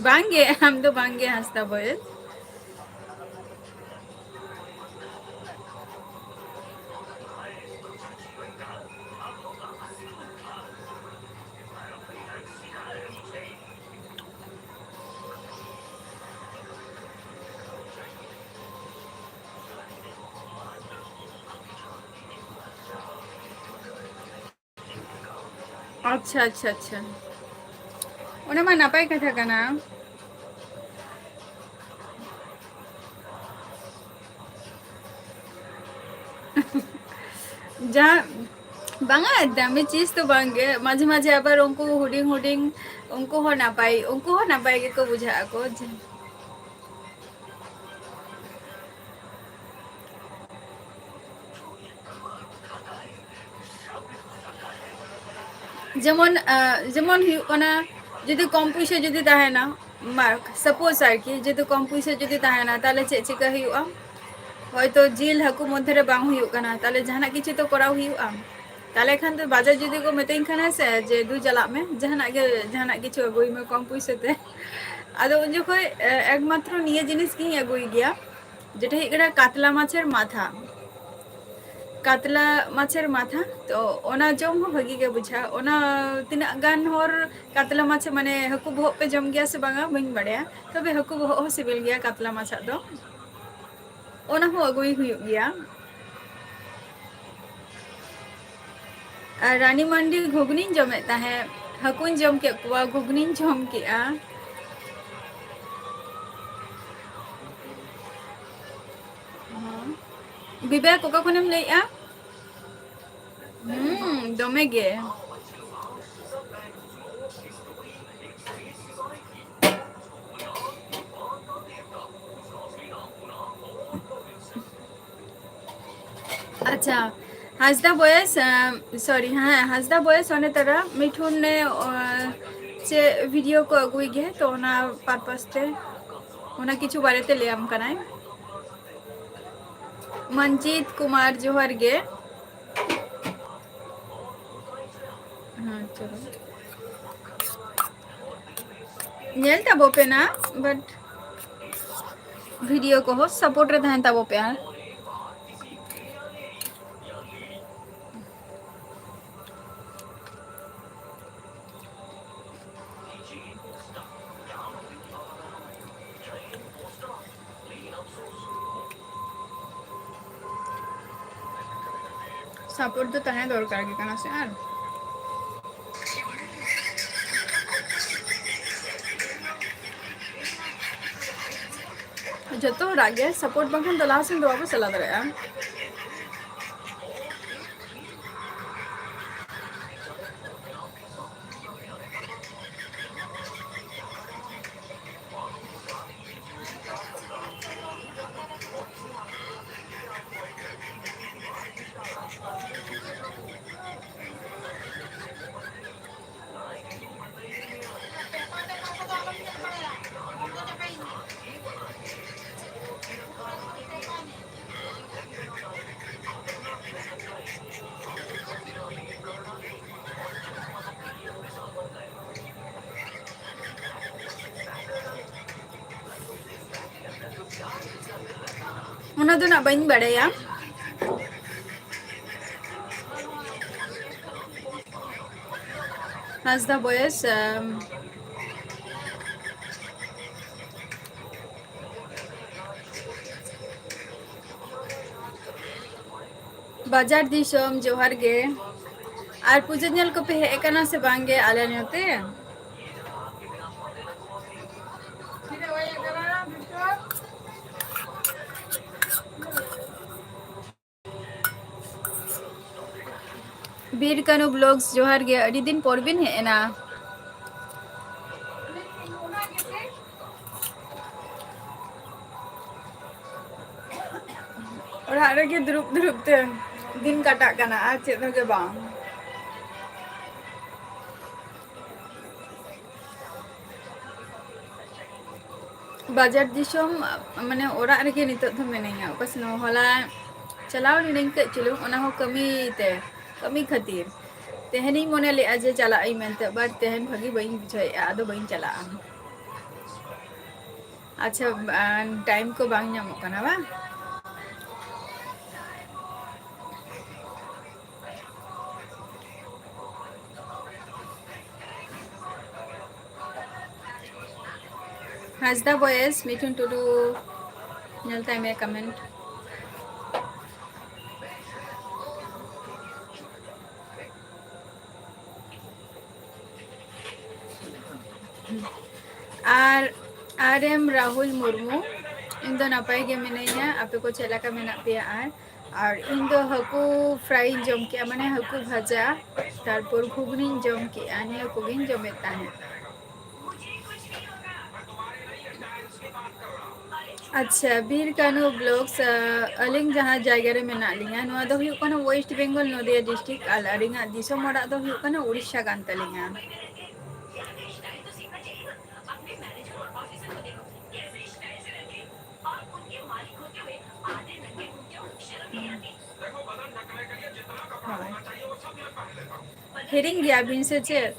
ᱵᱟᱝᱜᱮ, ᱟᱢ ᱫᱚ ᱵᱟᱝᱜᱮ ᱦᱟᱸᱥᱫᱟ ᱵᱚᱭᱮᱥ᱾ ᱟᱪᱪᱷᱟ, ᱟᱪᱪᱷᱟ, ᱟᱪᱪᱷᱟ᱾ ᱚᱱᱟ ᱢᱟ ᱱᱟᱯᱟᱭ ᱠᱟᱛᱷᱟ ᱠᱟᱱᱟ᱾ ᱡᱟᱦᱟᱸ, ᱵᱟᱝᱟ, ᱫᱟᱢᱤ ᱪᱤᱡᱽ ᱫᱚ ᱵᱟᱝᱜᱮ, ᱢᱟᱡᱷᱮ ᱢᱟᱡᱷᱮ ᱟᱵᱟᱨ ᱩᱱᱠᱩ ᱦᱩᱰᱤᱧ ᱦᱩᱰᱤᱧ, ᱩᱱᱠᱩ ᱦᱚᱸ ᱱᱟᱯᱟᱭ, ᱩᱱᱠᱩ ᱦᱚᱸ ᱱᱟᱯᱟᱭ ᱜᱮᱠᱚ ᱵᱩᱡᱷᱟᱹᱜ ᱟᱠᱚ᱾ ᱡᱮᱢᱚᱱ, ᱟᱸ, ᱡᱮᱢᱚᱱ ᱦᱩᱭᱩᱜ ᱠᱟᱱᱟ, ᱡᱩᱫᱤ ᱠᱚᱢ ᱯᱩᱭᱥᱟᱹ ᱡᱩᱫᱤ ᱛᱟᱦᱮᱱᱟ, ᱢᱟ, suppose ᱟᱨᱠᱤ, ᱡᱩᱫᱤ ᱠᱚᱢ ᱯᱩᱭᱥᱟᱹ ᱡᱩᱫᱤ ᱛᱟᱦᱮᱱᱟ, ᱛᱟᱦᱞᱮ ᱪᱮᱫ ᱪᱤᱠᱟᱹ ᱦᱩᱭᱩᱜᱼᱟ? ᱦᱚᱭᱛᱳ ᱡᱤᱞ ᱦᱟᱹᱠᱩ ᱢᱚᱫᱽᱫᱷᱮ ᱨᱮ ᱵᱟᱝ ᱦᱩᱭᱩᱜ ᱠᱟᱱᱟ, ᱛᱟᱦᱞᱮ ᱡᱟᱦᱟᱱᱟᱜ ᱠᱤᱪᱷᱩ ᱛᱚ ᱠᱚᱨᱟᱣ ᱦᱩᱭᱩᱜᱼᱟ᱾ ᱛᱟᱦᱞᱮ ᱠᱷᱟᱱ ᱫᱚ ᱵᱟᱡᱟᱨ ᱡᱩᱫᱤ ᱠᱚ ᱢᱤᱛᱟᱹᱧ ᱠᱷᱟᱱᱟ ᱥᱮ ᱡᱮ, "ᱫᱩ ᱪᱟᱞᱟᱜ ᱢᱮ, ᱡᱟᱦᱟᱱᱟᱜ ᱜᱮ, ᱡᱟᱦᱟᱱᱟᱜ ᱠᱤᱪᱷᱩ ᱟᱹᱜᱩᱭ ᱢᱮ ᱠᱚᱢ ᱯᱩᱭᱥᱟᱹ ᱛᱮ", ᱟᱫᱚ ᱩᱱ ᱡᱚᱠᱷᱚᱡ, ᱮ, ᱮᱠᱢᱟᱛᱨᱚ ᱱᱤᱭᱟᱹ ᱡᱤᱱᱤᱥ ᱜᱤᱧ ᱟᱹᱜᱩᱭ ᱜᱮᱭᱟ, ᱡᱮᱴᱟ ᱦᱩᱭᱩᱜ ᱠᱟᱱᱟ ᱠᱟᱛᱞᱟ ᱢᱟᱪᱷᱮᱨ ᱢᱟᱛᱷᱟ᱾ ᱠᱟᱛᱞᱟ ᱢᱟᱪᱷᱮᱨ ᱢᱟᱛᱷᱟ, ᱛᱚ ᱚᱱᱟ ᱡᱚᱢ ᱦᱚᱸ ᱵᱷᱟᱹᱜᱤ ᱜᱮ ᱵᱩᱡᱷᱟᱹᱜᱼᱟ᱾ ᱚᱱᱟ ᱛᱤᱱᱟᱹᱜ ᱜᱟᱱ ᱦᱚᱲ ᱠᱟᱛᱞᱟ ᱢᱟᱪᱷᱟ, ᱢᱟᱱᱮ ᱦᱟᱹᱠᱩ ᱵᱚᱦᱚᱜ ᱯᱮ ᱡᱚᱢ ᱜᱮᱭᱟ ᱥᱮ ᱵᱟᱝᱟ ᱵᱟᱹᱧ ᱵᱟᱲᱟᱭᱟ, ᱛᱚᱵᱮ ᱦᱟᱹᱠᱩ ᱵᱚᱦᱚᱜ ᱦᱚᱸ ᱥᱤᱵᱤᱞ ᱜᱮᱭᱟ ᱠᱟᱛᱞᱟ ᱢᱟᱪᱷᱟ ᱫᱚ, ᱚᱱᱟ ᱦᱚᱸ ᱟᱹᱜᱩᱭ ᱦᱩᱭᱩᱜ ᱜᱮᱭᱟ᱾ ᱟᱨ ᱨᱟᱱᱤ ᱢᱟᱱᱰᱤ ᱜᱷᱩᱜᱽᱱᱤᱧ ᱡᱚᱢᱮᱫ ᱛᱟᱦᱮᱸᱫ, ᱦᱟᱹᱠᱩᱧ ᱡᱚᱢ ᱠᱮᱫ ᱠᱚᱣᱟ, ᱜᱷᱩᱜᱽᱱᱤᱧ ᱡᱚᱢ ᱠᱮᱫᱼᱟ᱾ ᱦᱚᱸ᱾ ᱵᱤᱵᱮᱠ, ᱚᱠᱟ ᱠᱷᱚᱱᱮᱢ ᱞᱟᱹᱭᱮᱫᱼᱟ? ᱦᱩᱸ, ᱫᱚᱢᱮ ᱜᱮ᱾ ᱟᱪᱪᱷᱟ, ᱦᱟᱸᱥᱫᱟ ᱵᱚᱭᱮᱥ, ᱟᱸ, sorry, ᱦᱮᱸ, ᱦᱟᱸᱥᱫᱟ ᱵᱚᱭᱮᱥ ᱚᱱᱮ ᱛᱟᱨᱟ ᱢᱤᱴᱷᱩᱱ ᱱᱮ, ᱟᱸ, ᱪᱮᱫ video ᱠᱚ ᱟᱹᱜᱩᱭ ᱜᱮ, ᱛᱚ ᱚᱱᱟ purpose ᱛᱮ ᱚᱱᱟ ᱠᱤᱪᱷᱩ ᱵᱟᱨᱮᱛᱮ ᱞᱟᱹᱭᱟᱢ ᱠᱟᱱᱟᱭ᱾ ᱢᱚᱱᱡᱤᱛ ᱠᱩᱢᱟᱨ, ᱡᱚᱦᱟᱨ ᱜᱮ᱾ ᱦᱮᱸ, ᱪᱚᱞᱚ᱾ ᱧᱮᱞ ᱛᱟᱵᱚ ᱯᱮ ᱱᱟ, but video ᱠᱚᱦᱚᱸ support ᱨᱮ ᱛᱟᱦᱮᱱ ᱛᱟᱵᱚ ᱯᱮ ᱟᱨ᱾ Support ᱫᱚ ᱛᱟᱦᱮᱸ ᱫᱚᱨᱠᱟᱨ ᱜᱮ ᱠᱟᱱᱟ ᱥᱮ ᱟᱨ᱾ ᱡᱚᱛᱚ ᱦᱚᱲᱟᱜ ᱜᱮ support ᱵᱟᱝᱠᱷᱟᱱ ᱫᱚ ᱞᱟᱦᱟ ᱥᱮᱱ ᱫᱚ ᱵᱟᱵᱚ ᱪᱟᱞᱟᱣ ᱫᱟᱲᱮᱭᱟᱜᱼᱟ᱾ ᱚᱱᱟ ᱫᱚ ᱱᱟᱜ ᱵᱟᱹᱧ ᱵᱟᱲᱟᱭᱟ᱾ ᱦᱟᱸᱥᱫᱟ ᱵᱚᱭᱮᱥ, ᱟᱢ, ᱵᱟᱡᱟᱨ ᱫᱤᱥᱚᱢ, ᱡᱚᱦᱟᱨ ᱜᱮ᱾ ᱟᱨ ᱯᱩᱡᱟᱹ ᱧᱮᱞ ᱠᱚᱯᱮ ᱦᱮᱡ ᱟᱠᱟᱱᱟ ᱥᱮ ᱵᱟᱝ ᱜᱮ ᱟᱞᱮ ᱱᱚᱛᱮ? ᱵᱤᱨ ᱠᱟᱹᱱᱩ vlogs, ᱡᱚᱦᱟᱨ ᱜᱮ, ᱟᱹᱰᱤ ᱫᱤᱱ ᱯᱚᱨ ᱵᱤᱱ ᱦᱮᱡ ᱮᱱᱟ᱾ ᱚᱲᱟᱜ ᱨᱮᱜᱮ ᱫᱩᱲᱩᱵ ᱫᱩᱲᱩᱵ ᱛᱮ᱾ ᱫᱤᱱ ᱠᱟᱴᱟᱜ ᱠᱟᱱᱟ, ᱟᱨ ᱪᱮᱫ ᱦᱚᱸ ᱜᱮ ᱵᱟᱝ᱾ ᱵᱟᱡᱟᱨ ᱫᱤᱥᱚᱢ, ᱢᱟᱱᱮ, ᱚᱲᱟᱜ ᱨᱮᱜᱮ ᱱᱤᱛᱚᱜ ᱫᱚ ᱢᱤᱱᱟᱹᱧᱟ᱾ ᱚᱠᱟ ᱥᱮᱫ ᱦᱚᱸ, ᱦᱚᱞᱟ ᱪᱟᱞᱟᱣ ᱞᱤᱱᱟᱹᱧ ᱠᱟᱹᱡ ᱪᱩᱞᱩᱝ, ᱚᱱᱟ ᱦᱚᱸ ᱠᱟᱹᱢᱤ ᱛᱮ, ᱠᱟᱹᱢᱤ ᱠᱷᱟᱹᱛᱤᱨ᱾ ᱛᱮᱦᱮᱧᱤᱧ ᱢᱚᱱᱮ ᱞᱮᱫᱼᱟ ᱡᱮ ᱪᱟᱞᱟᱜ ᱟᱹᱧ ᱢᱮᱱᱛᱮ, but ᱛᱮᱦᱮᱧ ᱵᱷᱟᱹᱜᱤ ᱵᱟᱹᱧ ᱵᱩᱡᱷᱟᱹᱣᱮᱫᱼᱟ, ᱟᱫᱚ ᱵᱟᱹᱧ ᱪᱟᱞᱟᱜᱼᱟ᱾ ᱟᱪᱪᱷᱟ, time ᱠᱚ ᱵᱟᱝ ᱧᱟᱢᱚᱜ ᱠᱟᱱᱟ ᱵᱟᱝ? ᱦᱟᱸᱥᱫᱟ ᱵᱚᱭᱮᱥ, ᱢᱤᱴᱷᱩᱱ ᱴᱩᱰᱩ, ᱧᱮᱞ ᱛᱟᱭ ᱢᱮ comment᱾ ᱟᱨ R M ᱨᱟᱦᱩᱞ ᱢᱩᱨᱢᱩ, ᱤᱧ ᱫᱚ ᱱᱟᱯᱟᱭ ᱜᱮ ᱢᱤᱱᱟᱹᱧᱟ, ᱟᱯᱮ ᱠᱚ ᱪᱮᱫ ᱞᱮᱠᱟ ᱢᱮᱱᱟᱜ ᱯᱮᱭᱟ? ᱟᱨ, ᱟᱨ ᱤᱧ ᱫᱚ ᱦᱟᱹᱠᱩ fry ᱤᱧ ᱡᱚᱢ ᱠᱮᱜᱼᱟ, ᱢᱟᱱᱮ ᱦᱟᱹᱠᱩ ᱵᱷᱟᱡᱟ, ᱛᱟᱨᱯᱚᱨ ᱜᱷᱩᱜᱽᱱᱤᱧ ᱡᱚᱢ ᱠᱮᱜᱼᱟ, ᱱᱤᱭᱟᱹ ᱠᱚᱜᱮᱧ ᱡᱚᱢᱮᱫ ᱛᱟᱦᱮᱸᱫ᱾ ᱟᱪᱪᱷᱟ, ᱵᱤᱨ ᱠᱟᱹᱱᱩ vlogs, ᱟᱹᱞᱤᱧ ᱡᱟᱦᱟᱸ ᱡᱟᱭᱜᱟ ᱨᱮ ᱢᱮᱱᱟᱜ ᱞᱤᱧᱟ, ᱱᱚᱣᱟ ᱫᱚ ᱦᱩᱭᱩᱜ ᱠᱟᱱᱟ West Bengal, ᱱᱚᱫᱤᱭᱟ district, ᱟᱨ ᱟᱹᱞᱤᱧᱟᱜ ᱫᱤᱥᱚᱢ ᱚᱲᱟᱜ ᱫᱚ ᱦᱩᱭᱩᱜ ᱠᱟᱱᱟ ᱩᱲᱤᱥᱥᱟ ᱠᱟᱱ ᱛᱟᱹᱞᱤᱧᱟ᱾ ᱦᱤᱲᱤᱧ ᱜᱮᱭᱟ ᱵᱤᱱ ᱥᱮ ᱪᱮᱫ?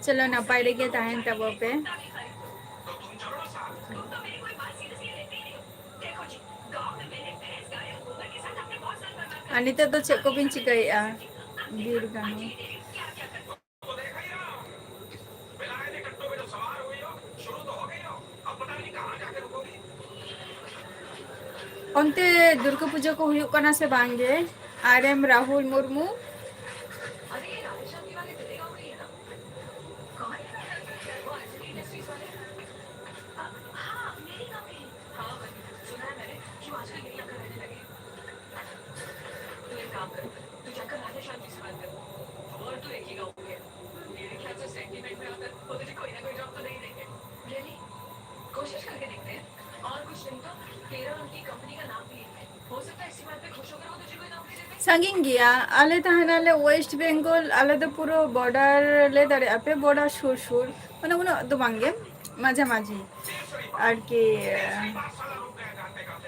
ᱪᱚᱞᱚ, ᱱᱟᱯᱟᱭ ᱨᱮᱜᱮ ᱛᱟᱦᱮᱱ ᱛᱟᱵᱚ ᱯᱮ᱾ ᱟᱨ ᱱᱤᱛᱚᱜ ᱫᱚ ᱪᱮᱫ ᱠᱚᱵᱤᱱ ᱪᱤᱠᱟᱹᱭᱮᱫᱼᱟ? ᱵᱤᱨ ᱠᱟᱹᱢᱤ᱾ ᱚᱱᱛᱮ ᱫᱩᱨᱜᱟᱹ ᱯᱩᱡᱟᱹ ᱠᱚ ᱦᱩᱭᱩᱜ ᱠᱟᱱᱟ ᱥᱮ ᱵᱟᱝ ᱜᱮ? R M Rahul Murmu. कोशिश करके देखते हैं। और कुछ नहीं तो तेरा उनकी कंपनी का नाम भी लिख दे। ᱥᱟᱺᱜᱤᱧ ᱜᱮᱭᱟ᱾ ᱟᱞᱮ ᱛᱟᱦᱮᱱᱟᱞᱮ ᱳᱭᱮᱥᱴ ᱵᱮᱝᱜᱚᱞ, ᱟᱞᱮ ᱫᱚ ᱯᱩᱨᱟᱹ ᱵᱚᱨᱰᱟᱨ ᱞᱮ ᱫᱟᱲᱮᱭᱟᱜᱼᱟ ᱯᱮ, ᱵᱚᱨᱰᱟᱨ ᱥᱩᱨ ᱥᱩᱨ, ᱢᱟᱱᱮ ᱩᱱᱟᱹᱜ ᱫᱚ ᱵᱟᱝ ᱜᱮ, ᱢᱟᱡᱷᱟ ᱢᱟᱹᱡᱷᱤ ᱟᱨᱠᱤ᱾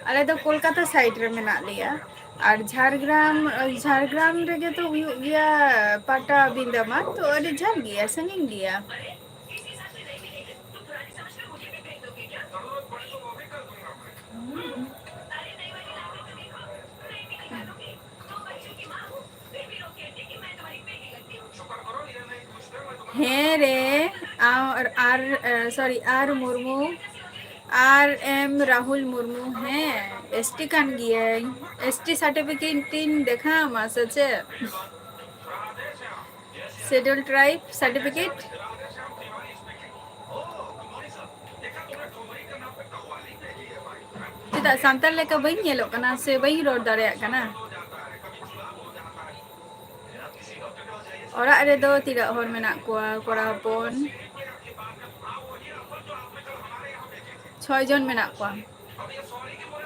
ᱟᱞᱮ ᱫᱚ ᱠᱳᱞᱠᱟᱛᱟ ᱥᱟᱭᱤᱰ ᱨᱮ ᱢᱮᱱᱟᱜ ᱞᱮᱭᱟ᱾ ᱟᱨ ᱡᱷᱟᱲᱜᱨᱟᱢ, ᱡᱷᱟᱲᱜᱨᱟᱢ ᱨᱮᱜᱮ ᱛᱚ ᱦᱩᱭᱩᱜ ᱜᱮᱭᱟ ᱯᱟᱴᱟᱵᱤᱸᱫᱟᱹ ᱢᱟ, ᱛᱚ ᱟᱹᱰᱤ ᱡᱷᱟᱹᱞ ᱜᱮᱭᱟ, ᱥᱟᱺᱜᱤᱧ ᱜᱮᱭᱟ᱾ ᱦᱮᱸ ᱨᱮ, ᱟᱨ, ᱟᱨ, ᱥᱚᱨᱤ, ᱟᱨ ᱢᱩᱨᱢᱩ, ᱟᱨ ᱮᱢ ᱨᱟᱦᱩᱞ ᱢᱩᱨᱢᱩ, ᱦᱮᱸ, ᱮᱥ ᱴᱤ ᱠᱟᱱ ᱜᱤᱭᱟᱹᱧ᱾ ᱮᱥ ᱴᱤ ᱥᱟᱨᱴᱤᱯᱷᱤᱠᱮᱴ ᱤᱧ ᱫᱮᱠᱷᱟᱣ ᱟᱢᱟ ᱥᱮ ᱪᱮᱫ? Schedule tribe certificate. ᱪᱮᱫᱟᱜ ᱥᱟᱱᱛᱟᱲ ᱞᱮᱠᱟ ᱵᱟᱹᱧ ᱧᱮᱞᱚᱜ ᱠᱟᱱᱟ ᱥᱮ ᱵᱟᱹᱧ ᱨᱚᱲ ᱫᱟᱲᱮᱭᱟᱜ ᱠᱟᱱᱟ? ᱚᱲᱟᱜ ᱨᱮᱫᱚ ᱛᱤᱱᱟᱹᱜ ᱦᱚᱲ ᱢᱮᱱᱟᱜ ᱠᱚᱣᱟ ᱠᱚᱲᱟ ᱦᱚᱯᱚᱱ? ᱪᱷᱚᱭ ᱡᱚᱱ ᱢᱮᱱᱟᱜ ᱠᱚᱣᱟ᱾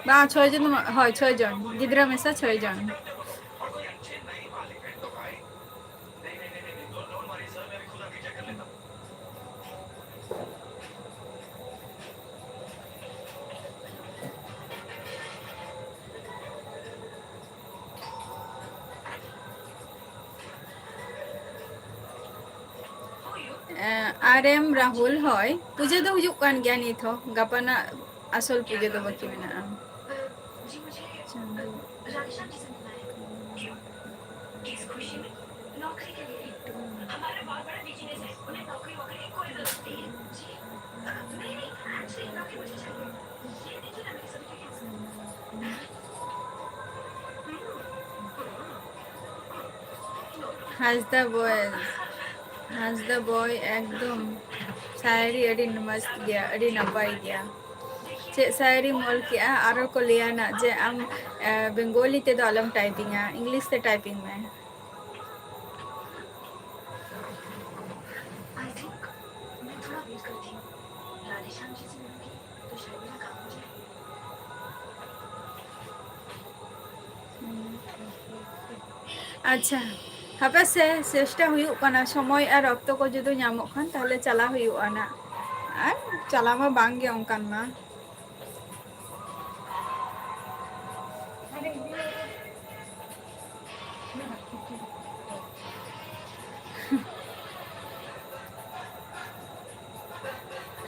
ᱵᱟᱝ, ᱪᱷᱚᱭ ᱡᱚᱱ ᱫᱚ ᱵᱟᱝ, ᱦᱳᱭ, ᱪᱷᱚᱭ ᱡᱚᱱ, ᱜᱤᱫᱽᱨᱟᱹ ᱢᱮᱥᱟ ᱪᱷᱚᱭ ᱡᱚᱱ᱾ ᱮᱸ, ᱟᱨ ᱮᱢ ᱨᱟᱦᱩᱞ, ᱦᱳᱭ, ᱯᱩᱡᱟᱹ ᱫᱚ ᱦᱩᱭᱩᱜ ᱠᱟᱱ ᱜᱮᱭᱟ ᱱᱤᱛ ᱦᱚᱸ, ᱜᱟᱯᱟᱱᱟᱜ ᱟᱥᱚᱞ ᱯᱩᱡᱟᱹ ᱫᱚ ᱵᱟᱹᱠᱤ ᱢᱮᱱᱟᱜᱼᱟ᱾ ᱪᱟᱸᱫᱚ᱾ ᱦᱟᱸᱥᱫᱟ ᱵᱚᱭ, ᱦᱟᱸᱥᱫᱟ ᱵᱚᱭ, ᱮᱠᱫᱚᱢ ᱥᱟᱭᱨᱤ ᱟᱹᱰᱤ ᱢᱚᱡᱽ ᱜᱮᱭᱟ, ᱟᱹᱰᱤ ᱱᱟᱯᱟᱭ ᱜᱮᱭᱟ᱾ ᱪᱮᱫ ᱥᱟᱭᱨᱤᱢ ᱚᱞ ᱠᱮᱜᱼᱟ? ᱟᱨᱚ ᱠᱚ ᱞᱟᱹᱭᱟ ᱱᱟᱜ ᱡᱮ ᱟᱢ, ᱮ, ᱵᱮᱝᱜᱚᱞᱤ ᱛᱮᱫᱚ ᱟᱞᱚᱢ ᱴᱟᱭᱯᱤᱝᱟ, ᱤᱝᱞᱤᱥ ᱛᱮ ᱴᱟᱭᱯᱤᱝ ᱢᱮ᱾ I think मैं थोड़ा वेट करती हूँ। राधेश्याम जी से मिलूंगी तो शायद मेरा काम हो जाए। ᱟᱪᱪᱷᱟ, ᱦᱟᱯᱮ ᱥᱮ, ᱪᱮᱥᱴᱟ ᱦᱩᱭᱩᱜ ᱠᱟᱱᱟ, ᱥᱚᱢᱚᱭ ᱟᱨ ᱚᱠᱛᱚ ᱠᱚ ᱡᱩᱫᱤ ᱧᱟᱢᱚᱜ ᱠᱷᱟᱱ ᱛᱟᱦᱞᱮ ᱪᱟᱞᱟᱣ ᱦᱩᱭᱩᱜᱼᱟ ᱱᱟᱜ᱾ ᱟᱨ ᱪᱟᱞᱟᱣ ᱢᱟ ᱵᱟᱝ ᱜᱮ ᱚᱱᱠᱟᱱ ᱢᱟ᱾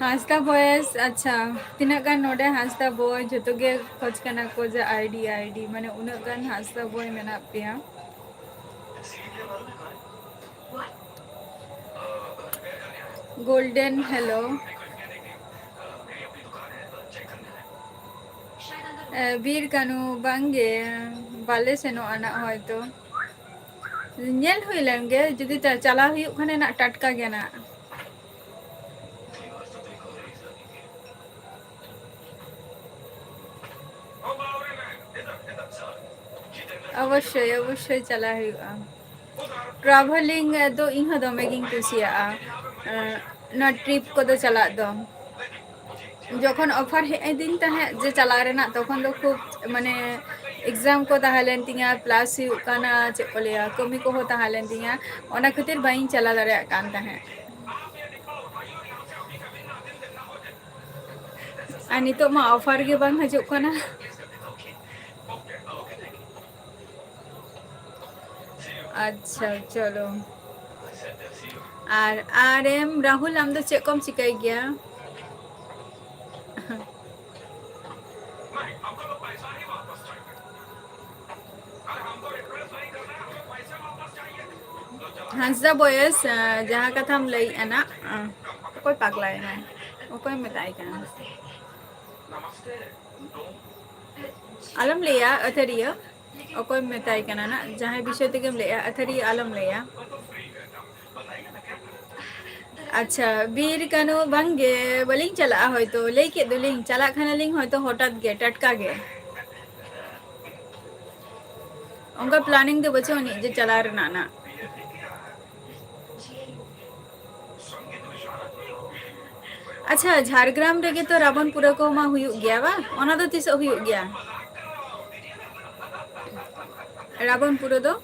ᱦᱟᱸᱥᱫᱟ ᱵᱚᱭᱮᱥ, ᱟᱪᱪᱷᱟ, ᱛᱤᱱᱟᱹᱜ ᱜᱟᱱ ᱱᱚᱰᱮ ᱦᱟᱸᱥᱫᱟ ᱵᱚᱭ ᱡᱷᱚᱛᱚ ᱜᱮ ᱠᱷᱚᱡᱽ ᱠᱟᱱᱟ ᱠᱚ ᱡᱮ ᱟᱭᱰᱤ, ᱟᱭᱰᱤ, ᱢᱟᱱᱮ ᱩᱱᱟᱹᱜ ᱜᱟᱱ ᱦᱟᱸᱥᱫᱟ ᱵᱚᱭ ᱢᱮᱱᱟᱜ ᱯᱮᱭᱟ᱾ Golden hello. ᱮ, ᱵᱤᱨ ᱠᱟᱹᱱᱩ, ᱵᱟᱝᱜᱮ, ᱵᱟᱞᱮ ᱥᱮᱱᱚᱜᱼᱟ ᱱᱟᱜ ᱦᱚᱭᱛᱚ᱾ ᱧᱮᱞ ᱦᱩᱭ ᱞᱮᱱ ᱜᱮ, ᱡᱩᱫᱤ ᱪᱟ-, ᱪᱟᱞᱟᱣ ᱦᱩᱭᱩᱜ ᱠᱷᱟᱱ ᱱᱟᱜ ᱴᱟᱴᱠᱟ ᱜᱮ ᱱᱟᱜ᱾ ᱚᱵᱚᱥᱥᱳᱭ, ᱚᱵᱚᱥᱥᱳᱭ ᱪᱟᱞᱟᱜ ᱦᱩᱭᱩᱜᱼᱟ᱾ Travelling ᱫᱚ ᱤᱧ ᱦᱚᱸ ᱫᱚᱢᱮ ᱜᱤᱧ ᱠᱩᱥᱤᱭᱟᱜᱼᱟ, ᱮᱸ, ᱱᱚᱣᱟ trip ᱠᱚᱫᱚ ᱪᱟᱞᱟᱜ ᱫᱚ᱾ ᱡᱚᱠᱷᱚᱱ offer ᱦᱮᱡ ᱟᱹᱫᱤᱧ ᱛᱟᱦᱮᱸᱫ ᱡᱮ ᱪᱟᱞᱟᱜ ᱨᱮᱱᱟᱜ, ᱛᱚᱠᱷᱚᱱ ᱫᱚ ᱠᱷᱩᱵ, ᱢᱟᱱᱮ, exam ᱠᱚ ᱛᱟᱦᱮᱸ ᱞᱮᱱ ᱛᱤᱧᱟ, plus ᱦᱩᱭᱩᱜ ᱠᱟᱱᱟ, ᱪᱮᱫ ᱠᱚ ᱞᱟᱹᱭᱟ, ᱠᱟᱹᱢᱤ ᱠᱚᱦᱚᱸ ᱛᱟᱦᱮᱸ ᱞᱮᱱ ᱛᱤᱧᱟ, ᱚᱱᱟ ᱠᱷᱟᱹᱛᱤᱨ ᱵᱟᱹᱧ ᱪᱟᱞᱟᱣ ᱫᱟᱲᱮᱭᱟᱜ ᱠᱟᱱ ᱛᱟᱦᱮᱸᱫ᱾ ᱟᱨ ᱱᱤᱛᱚᱜ ᱢᱟ offer ᱜᱮ ᱵᱟᱝ ᱦᱤᱡᱩᱜ ᱠᱟᱱᱟ᱾ ᱟᱪᱪᱷᱟ, ᱪᱚᱞᱚ᱾ ᱟᱨ, ᱟᱨ ᱮᱢ, ᱨᱟᱦᱩᱞ, ᱟᱢ ᱫᱚ ᱪᱮᱫ ᱠᱚᱢ ᱪᱤᱠᱟᱹᱭ ᱜᱮᱭᱟ? ᱦᱟᱸᱥᱫᱟ ᱵᱚᱭᱮᱥ, ᱟᱸ, ᱡᱟᱦᱟᱸ ᱠᱟᱛᱷᱟᱢ ᱞᱟᱹᱭᱮᱫᱼᱟ ᱱᱟᱜ, ᱟᱸ, ᱚᱠᱚᱭ ᱯᱟᱜᱽᱞᱟᱭᱮᱱᱟᱭ? ᱚᱠᱚᱭᱮᱢ ᱢᱮᱛᱟᱭ ᱠᱟᱱᱟ? ᱟᱞᱚᱢ ᱞᱟᱹᱭᱟ ᱟᱹᱛᱷᱟᱹᱲᱤᱭᱟᱹ᱾ ᱚᱠᱚᱭᱮᱢ ᱢᱮᱛᱟᱭ ᱠᱟᱱᱟ ᱱᱟᱜ? ᱡᱟᱦᱟᱸᱭ ᱵᱤᱥᱚᱭ ᱛᱮᱜᱮᱢ ᱞᱟᱹᱭᱟ, ᱟᱹᱛᱷᱟᱹᱲᱤᱭᱟᱹ ᱟᱞᱚᱢ ᱞᱟᱹᱭᱟ᱾ ᱟᱪᱪᱷᱟ, ᱵᱤᱨ ᱠᱟᱹᱱᱩ, ᱵᱟᱝᱜᱮ, ᱵᱟᱹᱞᱤᱧ ᱪᱟᱞᱟᱜᱼᱟ ᱦᱚᱭᱛᱳ᱾ ᱞᱟᱹᱭ ᱠᱮᱫ ᱫᱚᱞᱤᱧ, ᱪᱟᱞᱟᱜ ᱠᱷᱟᱱᱟᱞᱤᱧ ᱦᱚᱭᱛᱳ ᱦᱚᱴᱟᱛ ᱜᱮ, ᱴᱟᱴᱠᱟ ᱜᱮ᱾ ᱚᱱᱠᱟ planning ᱫᱚ ᱵᱟᱹᱪᱩᱜ ᱟᱹᱱᱤᱡ ᱡᱮ ᱪᱟᱞᱟᱣ ᱨᱮᱱᱟᱜ ᱱᱟᱜ᱾ ᱟᱪᱪᱷᱟ, ᱡᱷᱟᱲᱜᱨᱟᱢ ᱨᱮᱜᱮ ᱛᱚ ᱨᱟᱵᱚᱱ ᱯᱩᱨᱟᱹ ᱠᱚᱢᱟ ᱦᱩᱭᱩᱜ ᱜᱮᱭᱟ ᱵᱟᱝ? ᱚᱱᱟ ᱫᱚ ᱛᱤᱥᱚᱜ ᱦᱩᱭᱩᱜ ᱜᱮᱭᱟ? ᱨᱟᱵᱚᱱ ᱯᱩᱨᱟᱹ ᱫᱚ?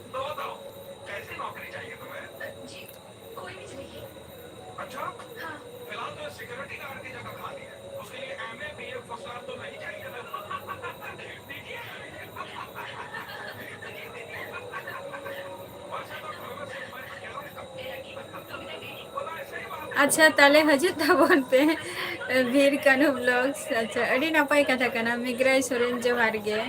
ᱟᱪᱪᱷᱟ, ᱛᱟᱦᱞᱮ ᱦᱤᱡᱩᱜ ᱛᱟᱵᱚᱱ ᱯᱮ ᱵᱤᱨ ᱠᱟᱹᱱᱦᱩ ᱵᱞᱚᱜᱥ᱾ ᱟᱪᱪᱷᱟ, ᱟᱹᱰᱤ ᱱᱟᱯᱟᱭ ᱠᱟᱛᱷᱟ ᱠᱟᱱᱟ᱾ ᱢᱮᱜᱽᱨᱟᱭ ᱥᱚᱨᱮᱱ, ᱡᱚᱦᱟᱨ ᱜᱮ᱾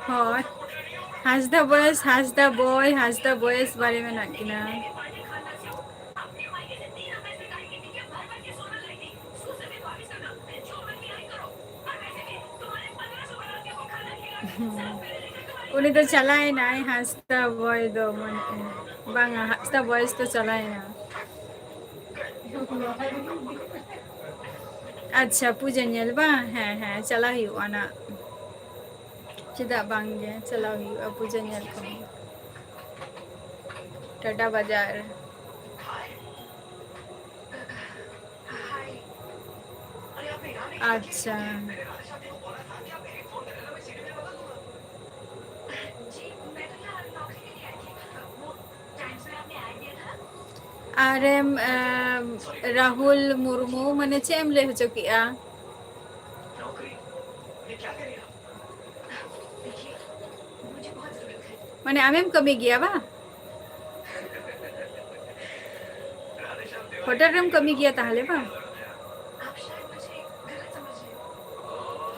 ᱦᱳᱭ, ᱦᱟᱸᱥᱫᱟ ᱵᱚᱭᱮᱥ, ᱦᱟᱸᱥᱫᱟ ᱵᱚᱭ, ᱦᱟᱸᱥᱫᱟ ᱵᱚᱭᱮᱥ ᱵᱟᱨᱭᱟ ᱢᱮᱱᱟᱜ ᱠᱤᱱᱟ᱾ ᱩᱱᱤ ᱫᱚ ᱪᱟᱞᱟᱣᱮᱱᱟᱭ, ᱦᱟᱸᱥᱫᱟ ᱵᱚᱭ ᱫᱚ, ᱢᱟᱱᱮ, ᱵᱟᱝᱟ, ᱦᱟᱸᱥᱫᱟ ᱵᱚᱭᱮᱥ ᱫᱚ ᱪᱟᱞᱟᱣᱮᱱᱟ᱾ ᱟᱪᱪᱷᱟ, ᱯᱩᱡᱟᱹ ᱧᱮᱞ ᱵᱟᱝ? ᱦᱮᱸ, ᱦᱮᱸ, ᱪᱟᱞᱟᱣ ᱦᱩᱭᱩᱜᱼᱟ ᱱᱟᱜ᱾ ᱪᱮᱫᱟᱜ ᱵᱟᱝ ᱜᱮ, ᱪᱟᱞᱟᱣ ᱦᱩᱭᱩᱜᱼᱟ ᱯᱩᱡᱟᱹ ᱧᱮᱞ ᱠᱚᱦᱚᱸ᱾ ᱴᱟᱴᱟ ᱵᱟᱡᱟᱨ᱾ ᱟᱪᱪᱷᱟ᱾ ᱟᱨᱮᱢ, ᱮᱢ, ᱨᱟᱦᱩᱞ ᱢᱩᱨᱢᱩ, ᱢᱟᱱᱮ ᱪᱮᱫ ᱮᱢ ᱞᱟᱹᱭ ᱦᱚᱪᱚ ᱠᱮᱜᱼᱟ? ᱢᱟᱱᱮ ᱟᱢᱮᱢ ᱠᱟᱹᱢᱤ ᱜᱮᱭᱟ ᱵᱟᱝ? ᱦᱳᱴᱮᱞ ᱨᱮᱢ ᱠᱟᱹᱢᱤ ᱜᱮᱭᱟ ᱛᱟᱦᱞᱮ ᱵᱟᱝ?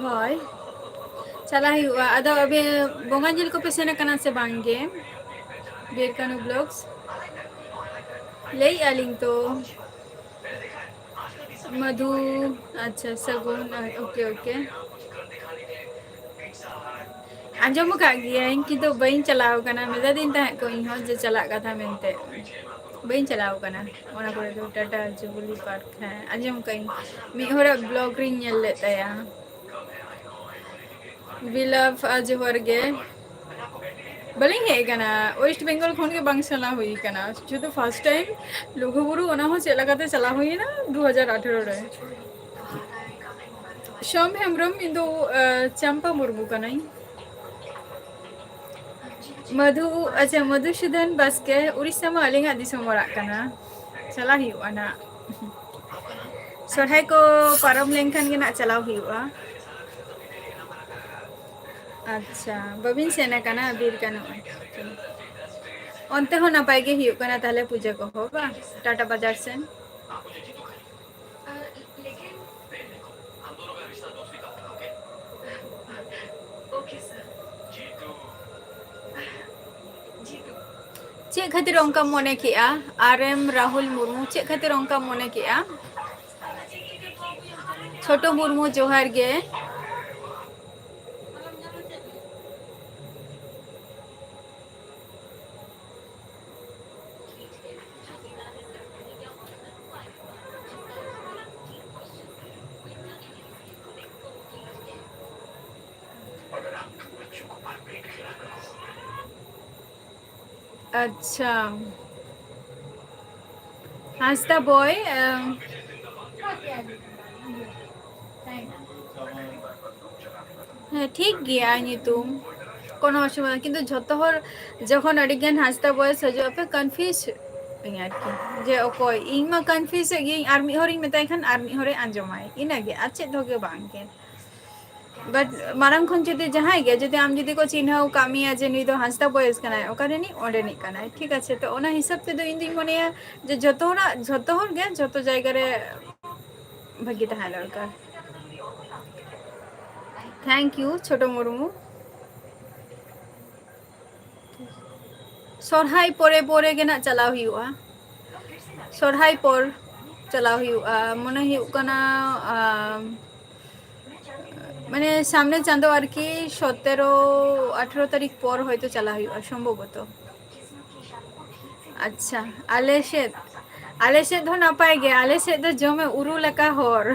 ᱦᱳᱭ, ᱪᱟᱞᱟᱜ ᱦᱩᱭᱩᱜᱼᱟ᱾ ᱟᱫᱚ ᱟᱯᱮ ᱵᱚᱸᱜᱟ ᱧᱮᱞ ᱠᱚᱯᱮ ᱥᱮᱱ ᱟᱠᱟᱱᱟ ᱥᱮ ᱵᱟᱝ ᱜᱮ? ᱵᱤᱨ ᱠᱟᱹᱱᱩ ᱵᱞᱚᱜᱥ ᱞᱟᱹᱭᱮᱜᱼᱟ ᱞᱤᱧ ᱛᱚ᱾ ᱢᱚᱫᱷᱩ, ᱟᱪᱪᱷᱟ, ᱥᱟᱹᱜᱩᱱ, ᱳᱠᱮ, ᱳᱠᱮ᱾ ᱟᱸᱡᱚᱢ ᱟᱠᱟᱫ ᱜᱤᱭᱟᱹᱧ, ᱠᱤᱱᱛᱩ ᱵᱟᱹᱧ ᱪᱟᱞᱟᱣ ᱟᱠᱟᱱᱟ᱾ ᱢᱮᱛᱟ ᱫᱤᱧ ᱛᱟᱦᱮᱸᱫ ᱠᱚ ᱤᱧ ᱦᱚᱸ ᱡᱮ ᱪᱟᱞᱟᱜ ᱠᱟᱛᱷᱟ ᱢᱮᱱᱛᱮ᱾ ᱵᱟᱹᱧ ᱪᱟᱞᱟᱣ ᱟᱠᱟᱱᱟ ᱚᱱᱟ ᱠᱚᱨᱮ ᱫᱚ, ᱴᱟᱴᱟ ᱡᱩᱵᱽᱞᱤ ᱯᱟᱨᱠ᱾ ᱦᱮᱸ, ᱟᱸᱡᱚᱢ ᱟᱠᱟᱫ ᱟᱹᱧ, ᱢᱤᱫ ᱦᱚᱲᱟᱜ ᱵᱞᱚᱜ ᱨᱤᱧ ᱧᱮᱞ ᱞᱮᱫ ᱛᱟᱭᱟ᱾ ᱵᱤᱞᱟᱯ ᱟᱨ ᱡᱚᱦᱟᱨ ᱜᱮ᱾ ᱵᱟᱹᱞᱤᱧ ᱦᱮᱡ ᱟᱠᱟᱱᱟ, ᱳᱭᱮᱥᱴ ᱵᱮᱝᱜᱚᱞ ᱠᱷᱚᱱ ᱜᱮ ᱵᱟᱝ ᱪᱟᱞᱟᱣ ᱦᱩᱭ ᱟᱠᱟᱱᱟ᱾ ᱥᱩᱫᱷᱩ ᱯᱷᱟᱨᱥᱴ ᱴᱟᱭᱤᱢ ᱞᱩᱜᱩᱵᱩᱨᱩ, ᱚᱱᱟ ᱦᱚᱸ ᱪᱮᱫ ᱞᱮᱠᱟᱛᱮ ᱪᱟᱞᱟᱣ ᱦᱩᱭᱮᱱᱟ ᱫᱩ ᱦᱟᱡᱟᱨ ᱟᱴᱷᱮᱨᱚ ᱨᱮ᱾ ᱥᱳᱢ ᱦᱮᱢᱵᱨᱚᱢ, ᱤᱧ ᱫᱚ, ᱟᱸ, ᱪᱟᱢᱯᱟ ᱢᱩᱨᱢᱩ ᱠᱟᱹᱱᱟᱹᱧ᱾ ᱢᱚᱫᱷᱩ, ᱟᱪᱪᱷᱟ, ᱢᱚᱫᱷᱩᱥᱩᱫᱚᱱ ᱵᱟᱥᱠᱮ, ᱩᱲᱤᱥᱥᱟ ᱢᱟ ᱟᱹᱞᱤᱧᱟᱜ ᱫᱤᱥᱚᱢ ᱚᱲᱟᱜ ᱠᱟᱱᱟ, ᱪᱟᱞᱟᱜ ᱦᱩᱭᱩᱜᱼᱟ ᱱᱟᱜ᱾ ᱥᱚᱨᱦᱟᱭ ᱠᱚ ᱯᱟᱨᱚᱢ ᱞᱮᱱᱠᱷᱟᱱ ᱜᱮ ᱱᱟᱜ ᱪᱟᱞᱟᱣ ᱦᱩᱭᱩᱜᱼᱟ᱾ ᱟᱪᱪᱷᱟ, ᱵᱟᱹᱵᱤᱱ ᱥᱮᱱ ᱟᱠᱟᱱᱟ ᱵᱤᱨ ᱠᱟᱹᱱᱩ? ᱚᱱᱛᱮ ᱦᱚᱸ ᱱᱟᱯᱟᱭ ᱜᱮ ᱦᱩᱭᱩᱜ ᱠᱟᱱᱟ ᱛᱟᱦᱞᱮ ᱯᱩᱡᱟᱹ ᱠᱚᱦᱚᱸ, ᱵᱟᱝ? ᱴᱟᱴᱟ ᱵᱟᱡᱟᱨ ᱥᱮᱱ᱾ ᱪᱮᱫ ᱠᱷᱟᱹᱛᱤᱨ ᱚᱱᱠᱟᱢ ᱢᱚᱱᱮ ᱠᱮᱜᱼᱟ? ᱟᱨ ᱮᱢ ᱨᱟᱦᱩᱞ ᱢᱩᱨᱢᱩ, ᱪᱮᱫ ᱠᱷᱟᱹᱛᱤᱨ ᱚᱱᱠᱟᱢ ᱢᱚᱱᱮ ᱠᱮᱜᱼᱟ? ᱪᱷᱳᱴᱳ ᱢᱩᱨᱢᱩ, ᱡᱚᱦᱟᱨ ᱜᱮ᱾ ᱟᱪᱪᱷᱟ, ᱦᱟᱸᱥᱫᱟ ᱵᱚᱭ, ᱮᱢ, ᱦᱮᱸ, ᱴᱷᱤᱠ ᱜᱮᱭᱟ ᱧᱩᱛᱩᱢ, ᱠᱳᱱᱳ ᱚᱥᱩᱵᱤᱫᱷᱟ ᱵᱟᱝ᱾ ᱠᱤᱱᱛᱩ ᱡᱷᱚᱛᱚ ᱦᱚᱲ ᱡᱚᱠᱷᱚᱱ ᱟᱹᱰᱤ ᱜᱟᱱ ᱦᱟᱸᱥᱫᱟ ᱵᱚᱭᱮᱥ ᱦᱤᱡᱩᱜ ᱟᱯᱮ, ᱠᱚᱱᱯᱷᱤᱭᱩᱡᱽ ᱟᱹᱧ ᱟᱨᱠᱤ, ᱡᱮ ᱚᱠᱚᱭ᱾ ᱤᱧ ᱢᱟ ᱠᱚᱱᱯᱷᱤᱭᱩᱡᱽ ᱮᱫ ᱜᱤᱭᱟᱹᱧ, ᱟᱨ ᱢᱤᱫ ᱦᱚᱲᱤᱧ ᱢᱮᱛᱟᱭ ᱠᱷᱟᱱ ᱟᱨ ᱢᱤᱫ ᱦᱚᱲᱮ ᱟᱸᱡᱚᱢᱟᱭ, ᱤᱱᱟᱹᱜᱮ, ᱟᱨ ᱪᱮᱫ ᱦᱚᱸ ᱜᱮ ᱵᱟᱝ ᱜᱮ᱾ ᱵᱟᱴ ᱢᱟᱲᱟᱝ ᱠᱷᱚᱱ ᱡᱩᱫᱤ ᱡᱟᱦᱟᱸᱭ ᱜᱮ, ᱡᱩᱫᱤ ᱟᱢ ᱡᱩᱫᱤ ᱠᱚ ᱪᱤᱱᱦᱟᱹᱣ ᱠᱟᱜ ᱢᱮᱭᱟ ᱡᱮ ᱱᱩᱭ ᱫᱚ ᱦᱟᱸᱥᱫᱟ ᱵᱚᱭᱮᱥ ᱠᱟᱱᱟᱭ, ᱚᱠᱟ ᱨᱤᱱᱤᱡ, ᱚᱸᱰᱮᱱᱤᱡ ᱠᱟᱱᱟᱭ, ᱴᱷᱤᱠ ᱟᱪᱷᱮ? ᱛᱚ ᱚᱱᱟ ᱦᱤᱥᱟᱹᱵ ᱛᱮᱫᱚ ᱤᱧ ᱫᱩᱧ ᱢᱚᱱᱮᱭᱟ ᱡᱮ ᱡᱚᱛᱚ ᱦᱚᱲᱟᱜ, ᱡᱚᱛᱚ ᱦᱚᱲ ᱜᱮ ᱡᱚᱛᱚ ᱡᱟᱭᱜᱟ ᱨᱮ ᱵᱷᱟᱹᱜᱤ ᱛᱟᱦᱮᱸ ᱫᱚᱨᱠᱟᱨ᱾ Thank you, ᱪᱷᱳᱴᱳ ᱢᱩᱨᱢᱩ᱾ ᱥᱚᱨᱦᱟᱭ ᱯᱚᱨᱮ ᱯᱚᱨᱮ ᱜᱮ ᱱᱟᱜ ᱪᱟᱞᱟᱣ ᱦᱩᱭᱩᱜᱼᱟ᱾ ᱥᱚᱨᱦᱟᱭ ᱯᱚᱨ ᱪᱟᱞᱟᱣ ᱦᱩᱭᱩᱜᱼᱟ, ᱢᱚᱱᱮ ᱦᱩᱭᱩᱜ ᱠᱟᱱᱟ, ᱟᱢ, ᱢᱟᱱᱮ ᱥᱟᱢᱱᱮ ᱪᱟᱸᱫᱳ ᱟᱨᱠᱤ, ᱥᱚᱛᱮᱨᱚ ᱟᱴᱷᱮᱨᱚ ᱛᱟᱹᱨᱤᱠᱷ ᱯᱚᱨ ᱦᱚᱭᱛᱳ ᱪᱟᱞᱟᱣ ᱦᱩᱭᱩᱜᱼᱟ ᱥᱚᱢᱵᱷᱚᱵᱚᱛᱚ᱾ ᱟᱪᱪᱷᱟ, ᱟᱞᱮ ᱥᱮᱫ, ᱟᱞᱮ ᱥᱮᱫ ᱫᱚ ᱱᱟᱯᱟᱭ ᱜᱮ, ᱟᱞᱮ ᱥᱮᱫ ᱫᱚ ᱡᱚᱢᱮ ᱩᱨᱩ ᱞᱮᱠᱟ ᱦᱚᱨ,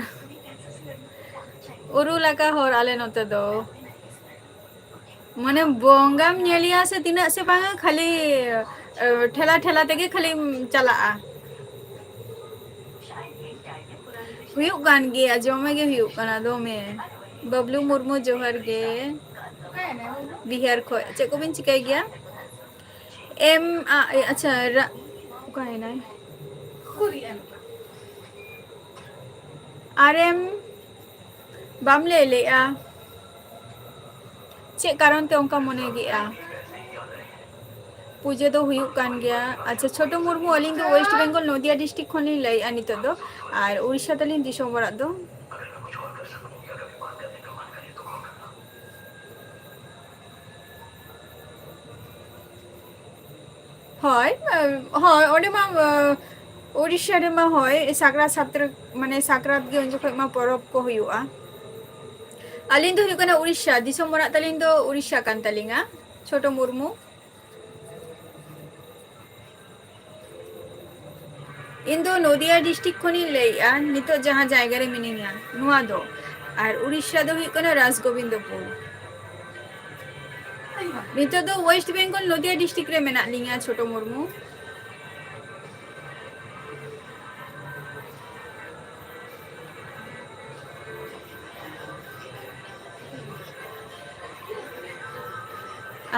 ᱩᱨᱩ ᱞᱮᱠᱟ ᱦᱚᱨ ᱟᱞᱮ ᱱᱚᱛᱮ ᱫᱚ᱾ ᱢᱟᱱᱮ ᱵᱚᱸᱜᱟᱢ ᱧᱮᱞᱮᱭᱟ ᱥᱮ ᱛᱤᱱᱟᱹᱜ ᱥᱮ ᱵᱟᱝᱟ, ᱠᱷᱟᱹᱞᱤ, ᱮ, ᱴᱷᱮᱞᱟ ᱴᱷᱮᱞᱟ ᱛᱮᱜᱮ ᱠᱷᱟᱹᱞᱤᱢ ᱪᱟᱞᱟᱜᱼᱟ᱾ ᱦᱩᱭᱩᱜ ᱠᱟᱱ ᱜᱮᱭᱟ, ᱫᱚᱢᱮ ᱜᱮ ᱦᱩᱭᱩᱜ ᱠᱟᱱᱟ, ᱫᱚᱢᱮ᱾ ᱵᱟᱵᱞᱩ ᱢᱩᱨᱢᱩ, ᱡᱚᱦᱟᱨ ᱜᱮ᱾ ᱵᱤᱦᱟᱨ ᱠᱷᱚᱡ ᱪᱮᱫ ᱠᱚᱵᱤᱱ ᱪᱤᱠᱟᱹᱭ ᱜᱮᱭᱟ? ᱮᱢ, ᱟ, ᱟᱪᱪᱷᱟ, ᱨᱟ-, ᱚᱠᱟᱭᱮᱱᱟᱭ? ᱟᱨᱮᱢ ᱵᱟᱢ ᱞᱟᱹᱭ ᱞᱮᱜᱼᱟ? ᱪᱮᱫ ᱠᱟᱨᱚᱱ ᱛᱮ ᱚᱱᱠᱟ ᱢᱚᱱᱮ ᱜᱮᱜᱼᱟ? ᱯᱩᱡᱟᱹ ᱫᱚ ᱦᱩᱭᱩᱜ ᱠᱟᱱ ᱜᱮᱭᱟ᱾ ᱟᱪᱪᱷᱟ, ᱪᱷᱳᱴᱳ ᱢᱩᱨᱢᱩ, ᱟᱹᱞᱤᱧ ᱫᱚ ᱳᱭᱮᱥᱴ ᱵᱮᱝᱜᱚᱞ ᱱᱚᱫᱤᱭᱟ ᱰᱤᱥᱴᱨᱤᱠᱴ ᱠᱷᱚᱱ ᱞᱤᱧ ᱞᱟᱹᱭᱮᱜᱼᱟ ᱱᱤᱛᱚᱜ ᱫᱚ᱾ ᱟᱨ ᱩᱲᱤᱥᱥᱟ ᱛᱟᱹᱞᱤᱧ ᱫᱤᱥᱚᱢ ᱚᱲᱟᱜ ᱫᱚ᱾ ᱦᱳᱭ, ᱟᱨ, ᱦᱳᱭ, ᱚᱸᱰᱮ ᱢᱟ, ᱟᱨ, ᱩᱲᱤᱥᱥᱟ ᱨᱮᱢᱟ, ᱦᱳᱭ, ᱥᱟᱠᱨᱟᱛ ᱥᱟᱛᱨᱟᱛ, ᱢᱟᱱᱮ, ᱥᱟᱠᱨᱟᱛ ᱜᱮ ᱩᱱ ᱡᱚᱠᱷᱚᱡ ᱢᱟ ᱯᱚᱨᱚᱵᱽ ᱠᱚ ᱦᱩᱭᱩᱜᱼᱟ᱾ ᱟᱹᱞᱤᱧ ᱫᱚ ᱦᱩᱭᱩᱜ ᱠᱟᱱᱟ ᱩᱲᱤᱥᱥᱟ, ᱫᱤᱥᱚᱢ ᱚᱲᱟᱜ ᱛᱟᱹᱞᱤᱧ ᱫᱚ ᱩᱲᱤᱥᱥᱟ ᱠᱟᱱ ᱛᱟᱹᱞᱤᱧᱟ, ᱪᱷᱳᱴᱳ ᱢᱩᱨᱢᱩ᱾ ᱤᱧ ᱫᱚ ᱱᱚᱫᱤᱭᱟ ᱰᱤᱥᱴᱨᱤᱠᱴ ᱠᱷᱚᱱᱤᱧ ᱞᱟᱹᱭᱮᱜᱼᱟ, ᱱᱤᱛᱚᱜ ᱡᱟᱦᱟᱸ ᱡᱟᱭᱜᱟ ᱨᱮ ᱢᱤᱱᱟᱹᱧᱟ, ᱱᱚᱣᱟ ᱫᱚ᱾ ᱟᱨ ᱩᱲᱤᱥᱥᱟ ᱫᱚ ᱦᱩᱭᱩᱜ ᱠᱟᱱᱟ ᱨᱟᱡᱽᱜᱳᱵᱤᱱᱫᱚᱯᱩᱨ᱾ ᱱᱤᱛᱚᱜ ᱫᱚ ᱳᱭᱮᱥᱴ ᱵᱮᱝᱜᱚᱞ, ᱱᱚᱫᱤᱭᱟ ᱰᱤᱥᱴᱨᱤᱠᱴ ᱨᱮ ᱢᱮᱱᱟᱜ ᱞᱤᱧᱟ, ᱪᱷᱳᱴᱳ ᱢᱩᱨᱢᱩ᱾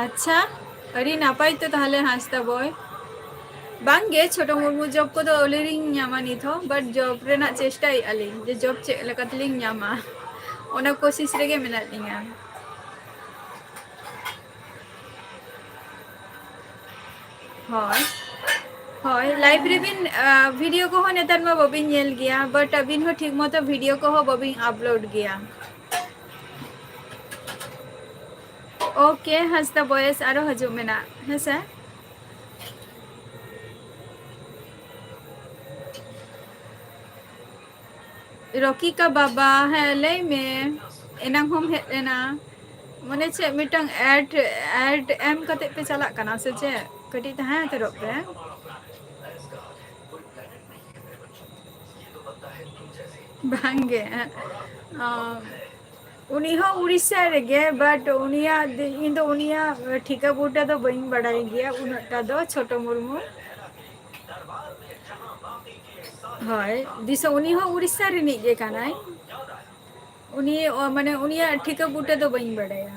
ᱟᱪᱪᱷᱟ, ᱟᱹᱰᱤ ᱱᱟᱯᱟᱭ ᱛᱚ ᱛᱟᱦᱞᱮ ᱦᱟᱸᱥᱫᱟ ᱵᱚᱭ᱾ ᱵᱟᱝᱜᱮ, ᱪᱷᱳᱴᱳ ᱢᱩᱨᱢᱩ ᱡᱚᱵ ᱠᱚᱫᱚ ᱟᱹᱣᱨᱤ ᱞᱤᱧ ᱧᱟᱢᱟ ᱱᱤᱛ ᱦᱚᱸ, but ᱡᱚᱵ ᱨᱮᱱᱟᱜ ᱪᱮᱥᱴᱟᱭᱮᱫᱼᱟ ᱞᱤᱧ ᱡᱮ ᱡᱚᱵ ᱪᱮᱫ ᱞᱮᱠᱟ ᱛᱮᱞᱤᱧ ᱧᱟᱢᱟ, ᱚᱱᱟ ᱠᱳᱥᱤᱥ ᱨᱮᱜᱮ ᱢᱮᱱᱟᱜ ᱞᱤᱧᱟ᱾ ᱦᱳᱭ, ᱦᱳᱭ, ᱞᱟᱭᱤᱵᱷ ᱨᱮᱵᱤᱱ, ᱟ, ᱵᱷᱤᱰᱤᱭᱳ ᱠᱚᱦᱚᱸ ᱱᱮᱛᱟᱨ ᱢᱟ ᱵᱟᱵᱤᱱ ᱧᱮᱞ ᱜᱮᱭᱟ, but ᱟᱹᱵᱤᱱ ᱦᱚᱸ ᱴᱷᱤᱠ ᱢᱚᱛᱚ ᱵᱷᱤᱰᱤᱭᱳ ᱠᱚᱦᱚᱸ ᱵᱟᱵᱤᱱ ᱟᱯᱞᱳᱰ ᱜᱮᱭᱟ᱾ ᱳᱠᱮ, ᱦᱟᱸᱥᱫᱟ ᱵᱚᱭᱮᱥ ᱟᱨᱚ ᱦᱤᱡᱩᱜ ᱢᱮᱱᱟᱜ, ᱦᱮᱸᱥᱮ? ᱨᱚᱠᱤᱠᱟ ᱵᱟᱵᱟ, ᱦᱮᱸ, ᱞᱟᱹᱭ ᱢᱮ, ᱮᱱᱟᱝ ᱦᱚᱸᱢ ᱦᱮᱡ ᱞᱮᱱᱟ᱾ ᱢᱟᱱᱮ ᱪᱮᱫ ᱢᱤᱫᱴᱟᱝ ᱮᱰ, ᱮᱰ ᱮᱢ ᱠᱟᱛᱮ ᱯᱮ ᱪᱟᱞᱟᱜ ᱠᱟᱱᱟ ᱥᱮ ᱪᱮᱫ? ᱠᱟᱹᱴᱤᱡ ᱛᱟᱦᱮᱸ ᱦᱟᱛᱟᱲᱚᱜ ᱯᱮ᱾ ᱵᱟᱝᱜᱮ, ᱚ, ᱩᱱᱤ ᱦᱚᱸ ᱩᱲᱤᱥᱥᱟ ᱨᱮᱜᱮ, but ᱩᱱᱤᱭᱟᱜ ᱫᱤ-, ᱤᱧ ᱫᱚ ᱩᱱᱤᱭᱟᱜ ᱴᱷᱤᱠᱟᱹ ᱵᱩᱴᱟᱹ ᱫᱚ ᱵᱟᱹᱧ ᱵᱟᱲᱟᱭ ᱜᱮᱭᱟ ᱩᱱᱟᱹᱜ ᱴᱟ ᱫᱚ, ᱪᱷᱳᱴᱳ ᱢᱩᱨᱢᱩ᱾ ᱦᱳᱭ, ᱫᱤᱥᱚᱢ, ᱩᱱᱤ ᱦᱚᱸ ᱩᱲᱤᱥᱥᱟ ᱨᱤᱱᱤᱡ ᱜᱮ ᱠᱟᱱᱟᱭ᱾ ᱩᱱᱤ, ᱚ, ᱢᱟᱱᱮ ᱩᱱᱤᱭᱟᱜ ᱴᱷᱤᱠᱟᱹ ᱵᱩᱴᱟᱹ ᱫᱚ ᱵᱟᱹᱧ ᱵᱟᱲᱟᱭᱟ᱾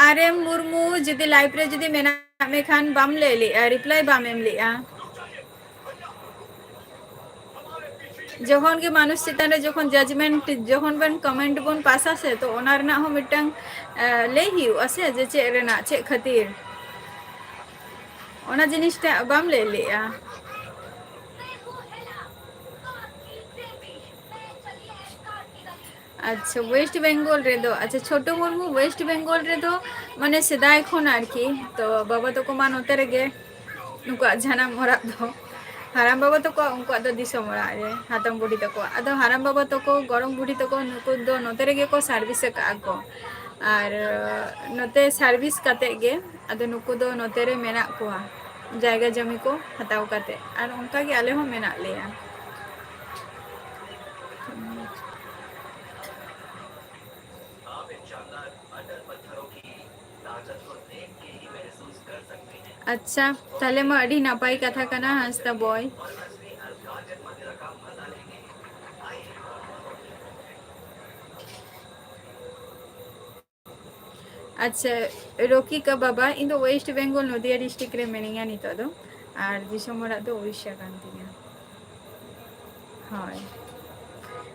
ᱟᱨ ᱮᱢ ᱢᱩᱨᱢᱩ, ᱡᱩᱫᱤ live ᱨᱮ ᱡᱩᱫᱤ ᱢᱮᱱᱟᱜ ᱢᱮ ᱠᱷᱟᱱ ᱵᱟᱢ ᱞᱟᱹᱭ ᱞᱮᱜᱼᱟ, reply ᱵᱟᱢ ᱮᱢ ᱞᱮᱜᱼᱟ᱾ ᱡᱚᱠᱷᱚᱱ ᱜᱮ ᱢᱟᱱᱩᱥ ᱪᱮᱛᱟᱱ ᱨᱮ ᱡᱚᱠᱷᱚᱱ judgement, ᱡᱚᱠᱷᱚᱱ ᱵᱚᱱ comment ᱵᱚᱱ ᱯᱟᱥᱟ ᱥᱮ, ᱛᱚ ᱚᱱᱟ ᱨᱮᱱᱟᱜ ᱦᱚᱸ ᱢᱤᱫᱴᱟᱝ, ᱮ, ᱞᱟᱹᱭ ᱦᱩᱭᱩᱜᱼᱟ ᱥᱮ, ᱡᱮ ᱪᱮᱫ ᱨᱮᱱᱟᱜ, ᱪᱮᱫ ᱠᱷᱟᱹᱛᱤᱨ᱾ ᱚᱱᱟ ᱡᱤᱱᱤᱥᱴᱟᱜ ᱵᱟᱢ ᱞᱟᱹᱭ ᱞᱮᱜᱼᱟ᱾ ᱟᱪᱪᱷᱟ, West Bengal ᱨᱮᱫᱚ, ᱟᱪᱪᱷᱟ, ᱪᱷᱳᱴᱳ ᱢᱩᱨᱢᱩ West Bengal ᱨᱮᱫᱚ, ᱢᱟᱱᱮ, ᱥᱮᱫᱟᱭ ᱠᱷᱚᱱ ᱟᱨᱠᱤ, ᱛᱚ ᱵᱟᱵᱟ ᱛᱟᱠᱚ ᱢᱟ ᱱᱚᱛᱮ ᱨᱮᱜᱮ, ᱱᱩᱠᱩᱣᱟᱜ ᱡᱟᱱᱟᱢ ᱚᱲᱟᱜ ᱫᱚ, ᱦᱟᱲᱟᱢ ᱵᱟᱵᱟ ᱛᱟᱠᱚᱣᱟᱜ, ᱩᱱᱠᱩᱣᱟᱜ ᱫᱚ ᱫᱤᱥᱚᱢ ᱚᱲᱟᱜ ᱨᱮ, ᱦᱟᱛᱚᱢ ᱵᱩᱰᱷᱤ ᱛᱟᱠᱚᱣᱟᱜ᱾ ᱟᱫᱚ ᱦᱟᱲᱟᱢ ᱵᱟᱵᱟ ᱛᱟᱠᱚ, ᱜᱚᱲᱚᱢ ᱵᱩᱰᱷᱤ ᱛᱟᱠᱚ, ᱱᱩᱠᱩ ᱫᱚ ᱱᱚᱛᱮ ᱨᱮᱜᱮ ᱠᱚ service ᱟᱠᱟᱫᱼᱟ ᱠᱚ᱾ ᱟᱨ, ᱱᱚᱛᱮ service ᱠᱟᱛᱮᱫ ᱜᱮ, ᱟᱫᱚ ᱱᱩᱠᱩ ᱫᱚ ᱱᱚᱛᱮ ᱨᱮ ᱢᱮᱱᱟᱜ ᱠᱚᱣᱟ, ᱡᱟᱭᱜᱟ ᱡᱚᱢᱤ ᱠᱚ ᱦᱟᱛᱟᱣ ᱠᱟᱛᱮᱫ᱾ ᱟᱨ ᱚᱱᱠᱟ ᱜᱮ ᱟᱞᱮ ᱦᱚᱸ ᱢᱮᱱᱟᱜ ᱞᱮᱭᱟ᱾ ᱟᱪᱪᱷᱟ, ᱛᱟᱦᱞᱮ ᱢᱟ ᱟᱹᱰᱤ ᱱᱟᱯᱟᱭ ᱠᱟᱛᱷᱟ ᱠᱟᱱᱟ, ᱦᱟᱸᱥᱫᱟ boy᱾ ᱟᱪᱪᱷᱟ, ᱨᱚᱠᱤᱠᱟ ᱵᱟᱵᱟ, ᱤᱧ ᱫᱚ West Bengal, ᱱᱚᱫᱤᱭᱟ district ᱨᱮ ᱢᱤᱱᱟᱹᱧᱟ ᱱᱤᱛᱚᱜ ᱫᱚ, ᱟᱨ ᱫᱤᱥᱚᱢ ᱚᱲᱟᱜ ᱫᱚ ᱩᱲᱤᱥᱥᱟ ᱠᱟᱱ ᱛᱤᱧᱟ᱾ ᱦᱳᱭ᱾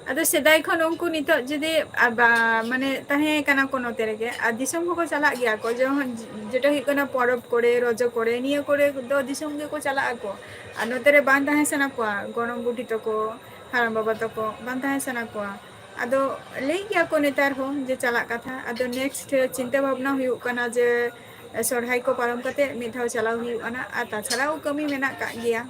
ᱟᱫᱚ ᱥᱮᱫᱟᱭ ᱠᱷᱚᱱ ᱩᱱᱠᱩ ᱱᱤᱛᱚᱜ ᱡᱩᱫᱤ, ᱟ, ᱵᱟ-, ᱢᱟᱱᱮ ᱛᱟᱦᱮᱸ ᱠᱟᱱᱟ ᱠᱚ ᱱᱚᱛᱮ ᱨᱮᱜᱮ, ᱟᱨ ᱫᱤᱥᱚᱢ ᱦᱚᱸᱠᱚ ᱪᱟᱞᱟᱜ ᱜᱮᱭᱟ ᱠᱚ, ᱡᱮᱢᱚᱱ ᱡᱮᱴᱟ ᱦᱩᱭᱩᱜ ᱠᱟᱱᱟ ᱯᱚᱨᱚᱵᱽ ᱠᱚᱨᱮ, ᱨᱚᱡᱚ ᱠᱚᱨᱮ, ᱱᱤᱭᱟᱹ ᱠᱚᱨᱮ ᱫᱚ ᱫᱤᱥᱚᱢ ᱜᱮᱠᱚ ᱪᱟᱞᱟᱜ ᱟᱠᱚ᱾ ᱟᱨ ᱱᱚᱛᱮ ᱨᱮ ᱵᱟᱝ ᱛᱟᱦᱮᱸ ᱥᱟᱱᱟ ᱠᱚᱣᱟ, ᱜᱚᱲᱚᱢ ᱵᱩᱰᱷᱤ ᱛᱟᱠᱚ, ᱦᱟᱲᱟᱢ ᱵᱟᱵᱟ ᱛᱟᱠᱚ, ᱵᱟᱝ ᱛᱟᱦᱮᱸ ᱥᱟᱱᱟ ᱠᱚᱣᱟ᱾ ᱟᱫᱚ ᱞᱟᱹᱭ ᱜᱮᱭᱟ ᱠᱚ ᱱᱮᱛᱟᱨ ᱦᱚᱸ ᱡᱮ ᱪᱟᱞᱟᱜ ᱠᱟᱛᱷᱟ᱾ ᱟᱫᱚ next ᱪᱤᱱᱛᱟᱹ ᱵᱷᱟᱵᱽᱱᱟ ᱦᱩᱭᱩᱜ ᱠᱟᱱᱟ ᱡᱮ ᱥᱚᱨᱦᱟᱭ ᱠᱚ ᱯᱟᱨᱚᱢ ᱠᱟᱛᱮ ᱢᱤᱫ ᱫᱷᱟᱣ ᱪᱟᱞᱟᱣ ᱦᱩᱭᱩᱜ ᱠᱟᱱᱟ, ᱟᱨ ᱛᱟᱪᱷᱟᱲᱟᱣ ᱠᱟᱹᱢᱤ ᱢᱮᱱᱟᱜ ᱠᱟᱜ ᱜᱮᱭᱟ᱾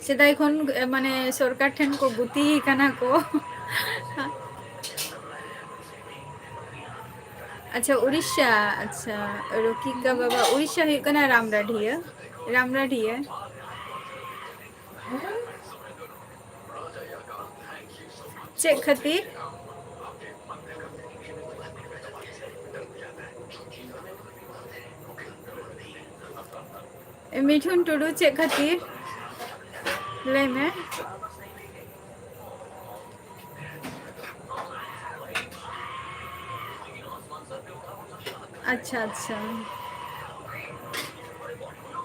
ᱥᱮᱫᱟᱭ ᱠᱷᱚᱱ, ᱮ, ᱢᱟᱱᱮ ᱥᱚᱨᱠᱟᱨ ᱴᱷᱮᱱ ᱠᱚ ᱜᱩᱛᱤ ᱠᱟᱱᱟ ᱠᱚ᱾ ᱟᱪᱪᱷᱟ, ᱩᱲᱤᱥᱥᱟ᱾ ᱟᱪᱪᱷᱟ, ᱨᱚᱠᱤᱠᱟ ᱵᱟᱵᱟ, ᱩᱲᱤᱥᱥᱟ ᱦᱩᱭᱩᱜ ᱠᱟᱱᱟ ᱨᱟᱢᱨᱟᱰᱤᱭᱟᱹ, ᱨᱟᱢᱨᱟᱰᱤᱭᱟᱹ᱾ ᱪᱮᱫ ᱠᱷᱟᱹᱛᱤᱨ? ᱢᱤᱴᱷᱩᱱ ᱴᱩᱰᱩ, ᱪᱮᱫ ᱠᱷᱟᱹᱛᱤᱨ? ᱞᱟᱹᱭ ᱢᱮ᱾ ᱟᱪᱪᱷᱟ, ᱟᱪᱪᱷᱟ᱾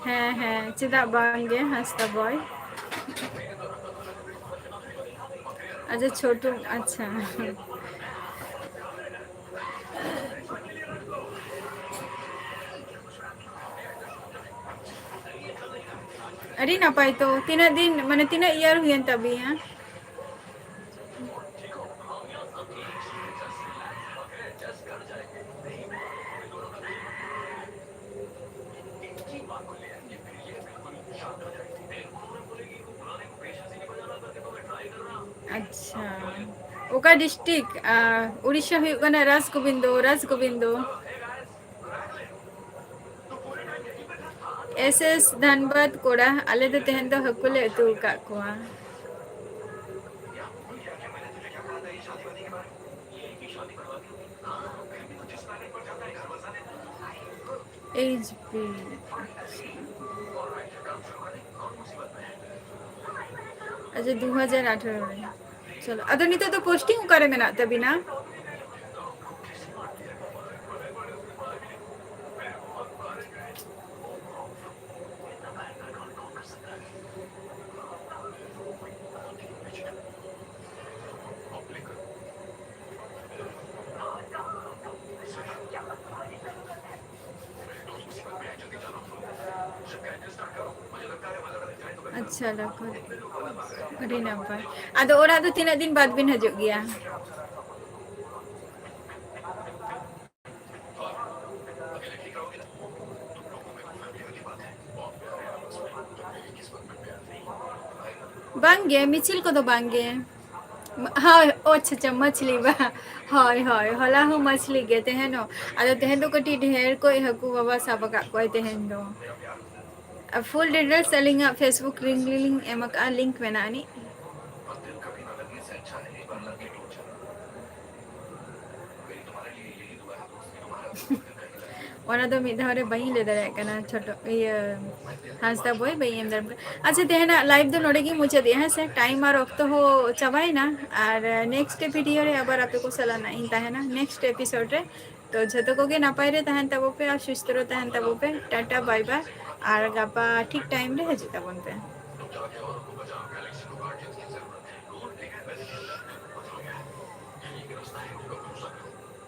ᱦᱮᱸ, ᱦᱮᱸ, ᱪᱮᱫᱟᱜ ᱵᱟᱝ ᱜᱮ, ᱦᱟᱸᱥᱫᱟ ᱵᱚᱭ᱾ ᱟᱪᱪᱷᱟ, ᱪᱷᱳᱴᱩ, ᱟᱪᱪᱷᱟ᱾ ᱟᱹᱰᱤ ᱱᱟᱯᱟᱭ᱾ ᱛᱚ, ᱛᱤᱱᱟᱹᱜ ᱫᱤᱱ, ᱢᱟᱱᱮ, ᱛᱤᱱᱟᱹᱜ year ᱦᱩᱭᱮᱱ ᱛᱟᱵᱤᱱᱟ? ᱟᱪᱪᱷᱟ, ᱚᱠᱟ district? ᱟᱨ ᱩᱲᱤᱥᱥᱟ ᱦᱩᱭᱩᱜ ᱠᱟᱱᱟ ᱨᱟᱡᱽᱜᱳᱵᱤᱱᱫᱚ, ᱨᱟᱡᱽᱜᱳᱵᱤᱱᱫᱚ᱾ S S ᱫᱷᱟᱱᱵᱟᱫᱽ ᱠᱚᱲᱟ, ᱟᱞᱮ ᱫᱚ ᱛᱮᱦᱮᱧ ᱫᱚ ᱦᱟᱹᱠᱩ ᱞᱮ ᱩᱛᱩ ᱟᱠᱟᱫ ᱠᱚᱣᱟ᱾ H P, ᱟᱪᱪᱷᱟ᱾ ᱟᱪᱪᱷᱟ, ᱫᱩ ᱦᱟᱡᱟᱨ ᱟᱴᱷᱟᱨᱚ ᱨᱮ᱾ ᱪᱚᱞᱚ, ᱟᱫᱚ ᱱᱤᱛᱚᱜ ᱫᱚ posting ᱚᱠᱟᱨᱮ ᱢᱮᱱᱟᱜ ᱛᱟᱵᱤᱱᱟ? ᱟᱪᱪᱷᱟ, ᱰᱟᱠᱛᱟᱨ, ᱟᱹᱰᱤ ᱱᱟᱯᱟᱭ᱾ ᱟᱫᱚ ᱚᱲᱟᱜ ᱫᱚ ᱛᱤᱱᱟᱹᱜ ᱫᱤᱱ ᱵᱟᱫᱽ ᱵᱤᱱ ᱦᱤᱡᱩᱜ ᱜᱮᱭᱟ? ᱵᱟᱝᱜᱮ, ᱢᱤᱪᱷᱤᱞ ᱠᱚᱫᱚ ᱵᱟᱝᱜᱮ᱾ ᱦᱳᱭ, ᱚ, ᱟᱪᱪᱷᱟ, ᱟᱪᱪᱷᱟ, ᱢᱟᱪᱷᱞᱤ ᱵᱟ᱾ ᱦᱳᱭ, ᱦᱳᱭ, ᱦᱚᱞᱟ ᱦᱚᱸ ᱢᱟᱪᱷᱞᱤ ᱜᱮ, ᱛᱮᱦᱮᱧ ᱦᱚᱸ᱾ ᱟᱫᱚ ᱛᱮᱦᱮᱧ ᱫᱚ ᱠᱟᱹᱴᱤᱡ ᱰᱷᱮᱨ ᱠᱚᱡ ᱦᱟᱹᱠᱩ ᱵᱟᱵᱟ ᱥᱟᱵ ᱟᱠᱟᱫ ᱠᱚᱣᱟᱭ ᱛᱮᱦᱮᱧ ᱫᱚ᱾ ᱟᱨ full details ᱟᱹᱞᱤᱧᱟᱜ Facebook ᱨᱮ ᱞᱤᱧ ᱮᱢ ᱟᱠᱟᱫᱼᱟ, link ᱢᱮᱱᱟᱜᱼᱟ ᱟᱹᱱᱤᱡ᱾ ᱚᱱᱟ ᱫᱚ ᱢᱤᱫ ᱫᱷᱟᱣ ᱨᱮ ᱵᱟᱹᱧ ᱞᱟᱹᱭ ᱫᱟᱲᱮᱭᱟᱜ ᱠᱟᱱᱟ, ᱪᱷᱳᱴᱳ, ᱤᱭᱟᱹ, ᱦᱟᱸᱥᱫᱟ ᱵᱚᱭ, ᱵᱟᱹᱧ ᱮᱢ ᱫᱟᱲᱮᱭᱟᱜ ᱠᱟᱱᱟ᱾ ᱟᱪᱪᱷᱟ, ᱛᱮᱦᱮᱧᱟᱜ live ᱫᱚ ᱱᱚᱰᱮ ᱜᱤᱧ ᱢᱩᱪᱟᱹᱫᱮᱜᱼᱟ, ᱦᱮᱸ ᱥᱮ? time ᱟᱨ ᱚᱠᱛᱚ ᱦᱚᱸ ᱪᱟᱵᱟᱭᱮᱱᱟ, ᱟᱨ next video ᱨᱮ ᱟᱵᱟᱨ ᱟᱯᱮ ᱠᱚ ᱥᱟᱞᱟᱜ ᱱᱟᱜ ᱤᱧ ᱛᱟᱦᱮᱱᱟ, next episode ᱨᱮ᱾ ᱛᱚ ᱡᱷᱚᱛᱚ ᱠᱚᱜᱮ ᱱᱟᱯᱟᱭ ᱨᱮ ᱛᱟᱦᱮᱱ ᱛᱟᱵᱚ ᱯᱮ ᱟᱨ ᱥᱩᱥᱛᱷᱚ ᱨᱮ ᱛᱟᱦᱮᱱ ᱛᱟᱵᱚ ᱯᱮ᱾ ᱴᱟᱴᱟ, bye bye, ᱟᱨ ᱜᱟᱯᱟ ᱴᱷᱤᱠ time ᱨᱮ ᱦᱤᱡᱩᱜ ᱛᱟᱵᱚᱱ ᱯᱮ᱾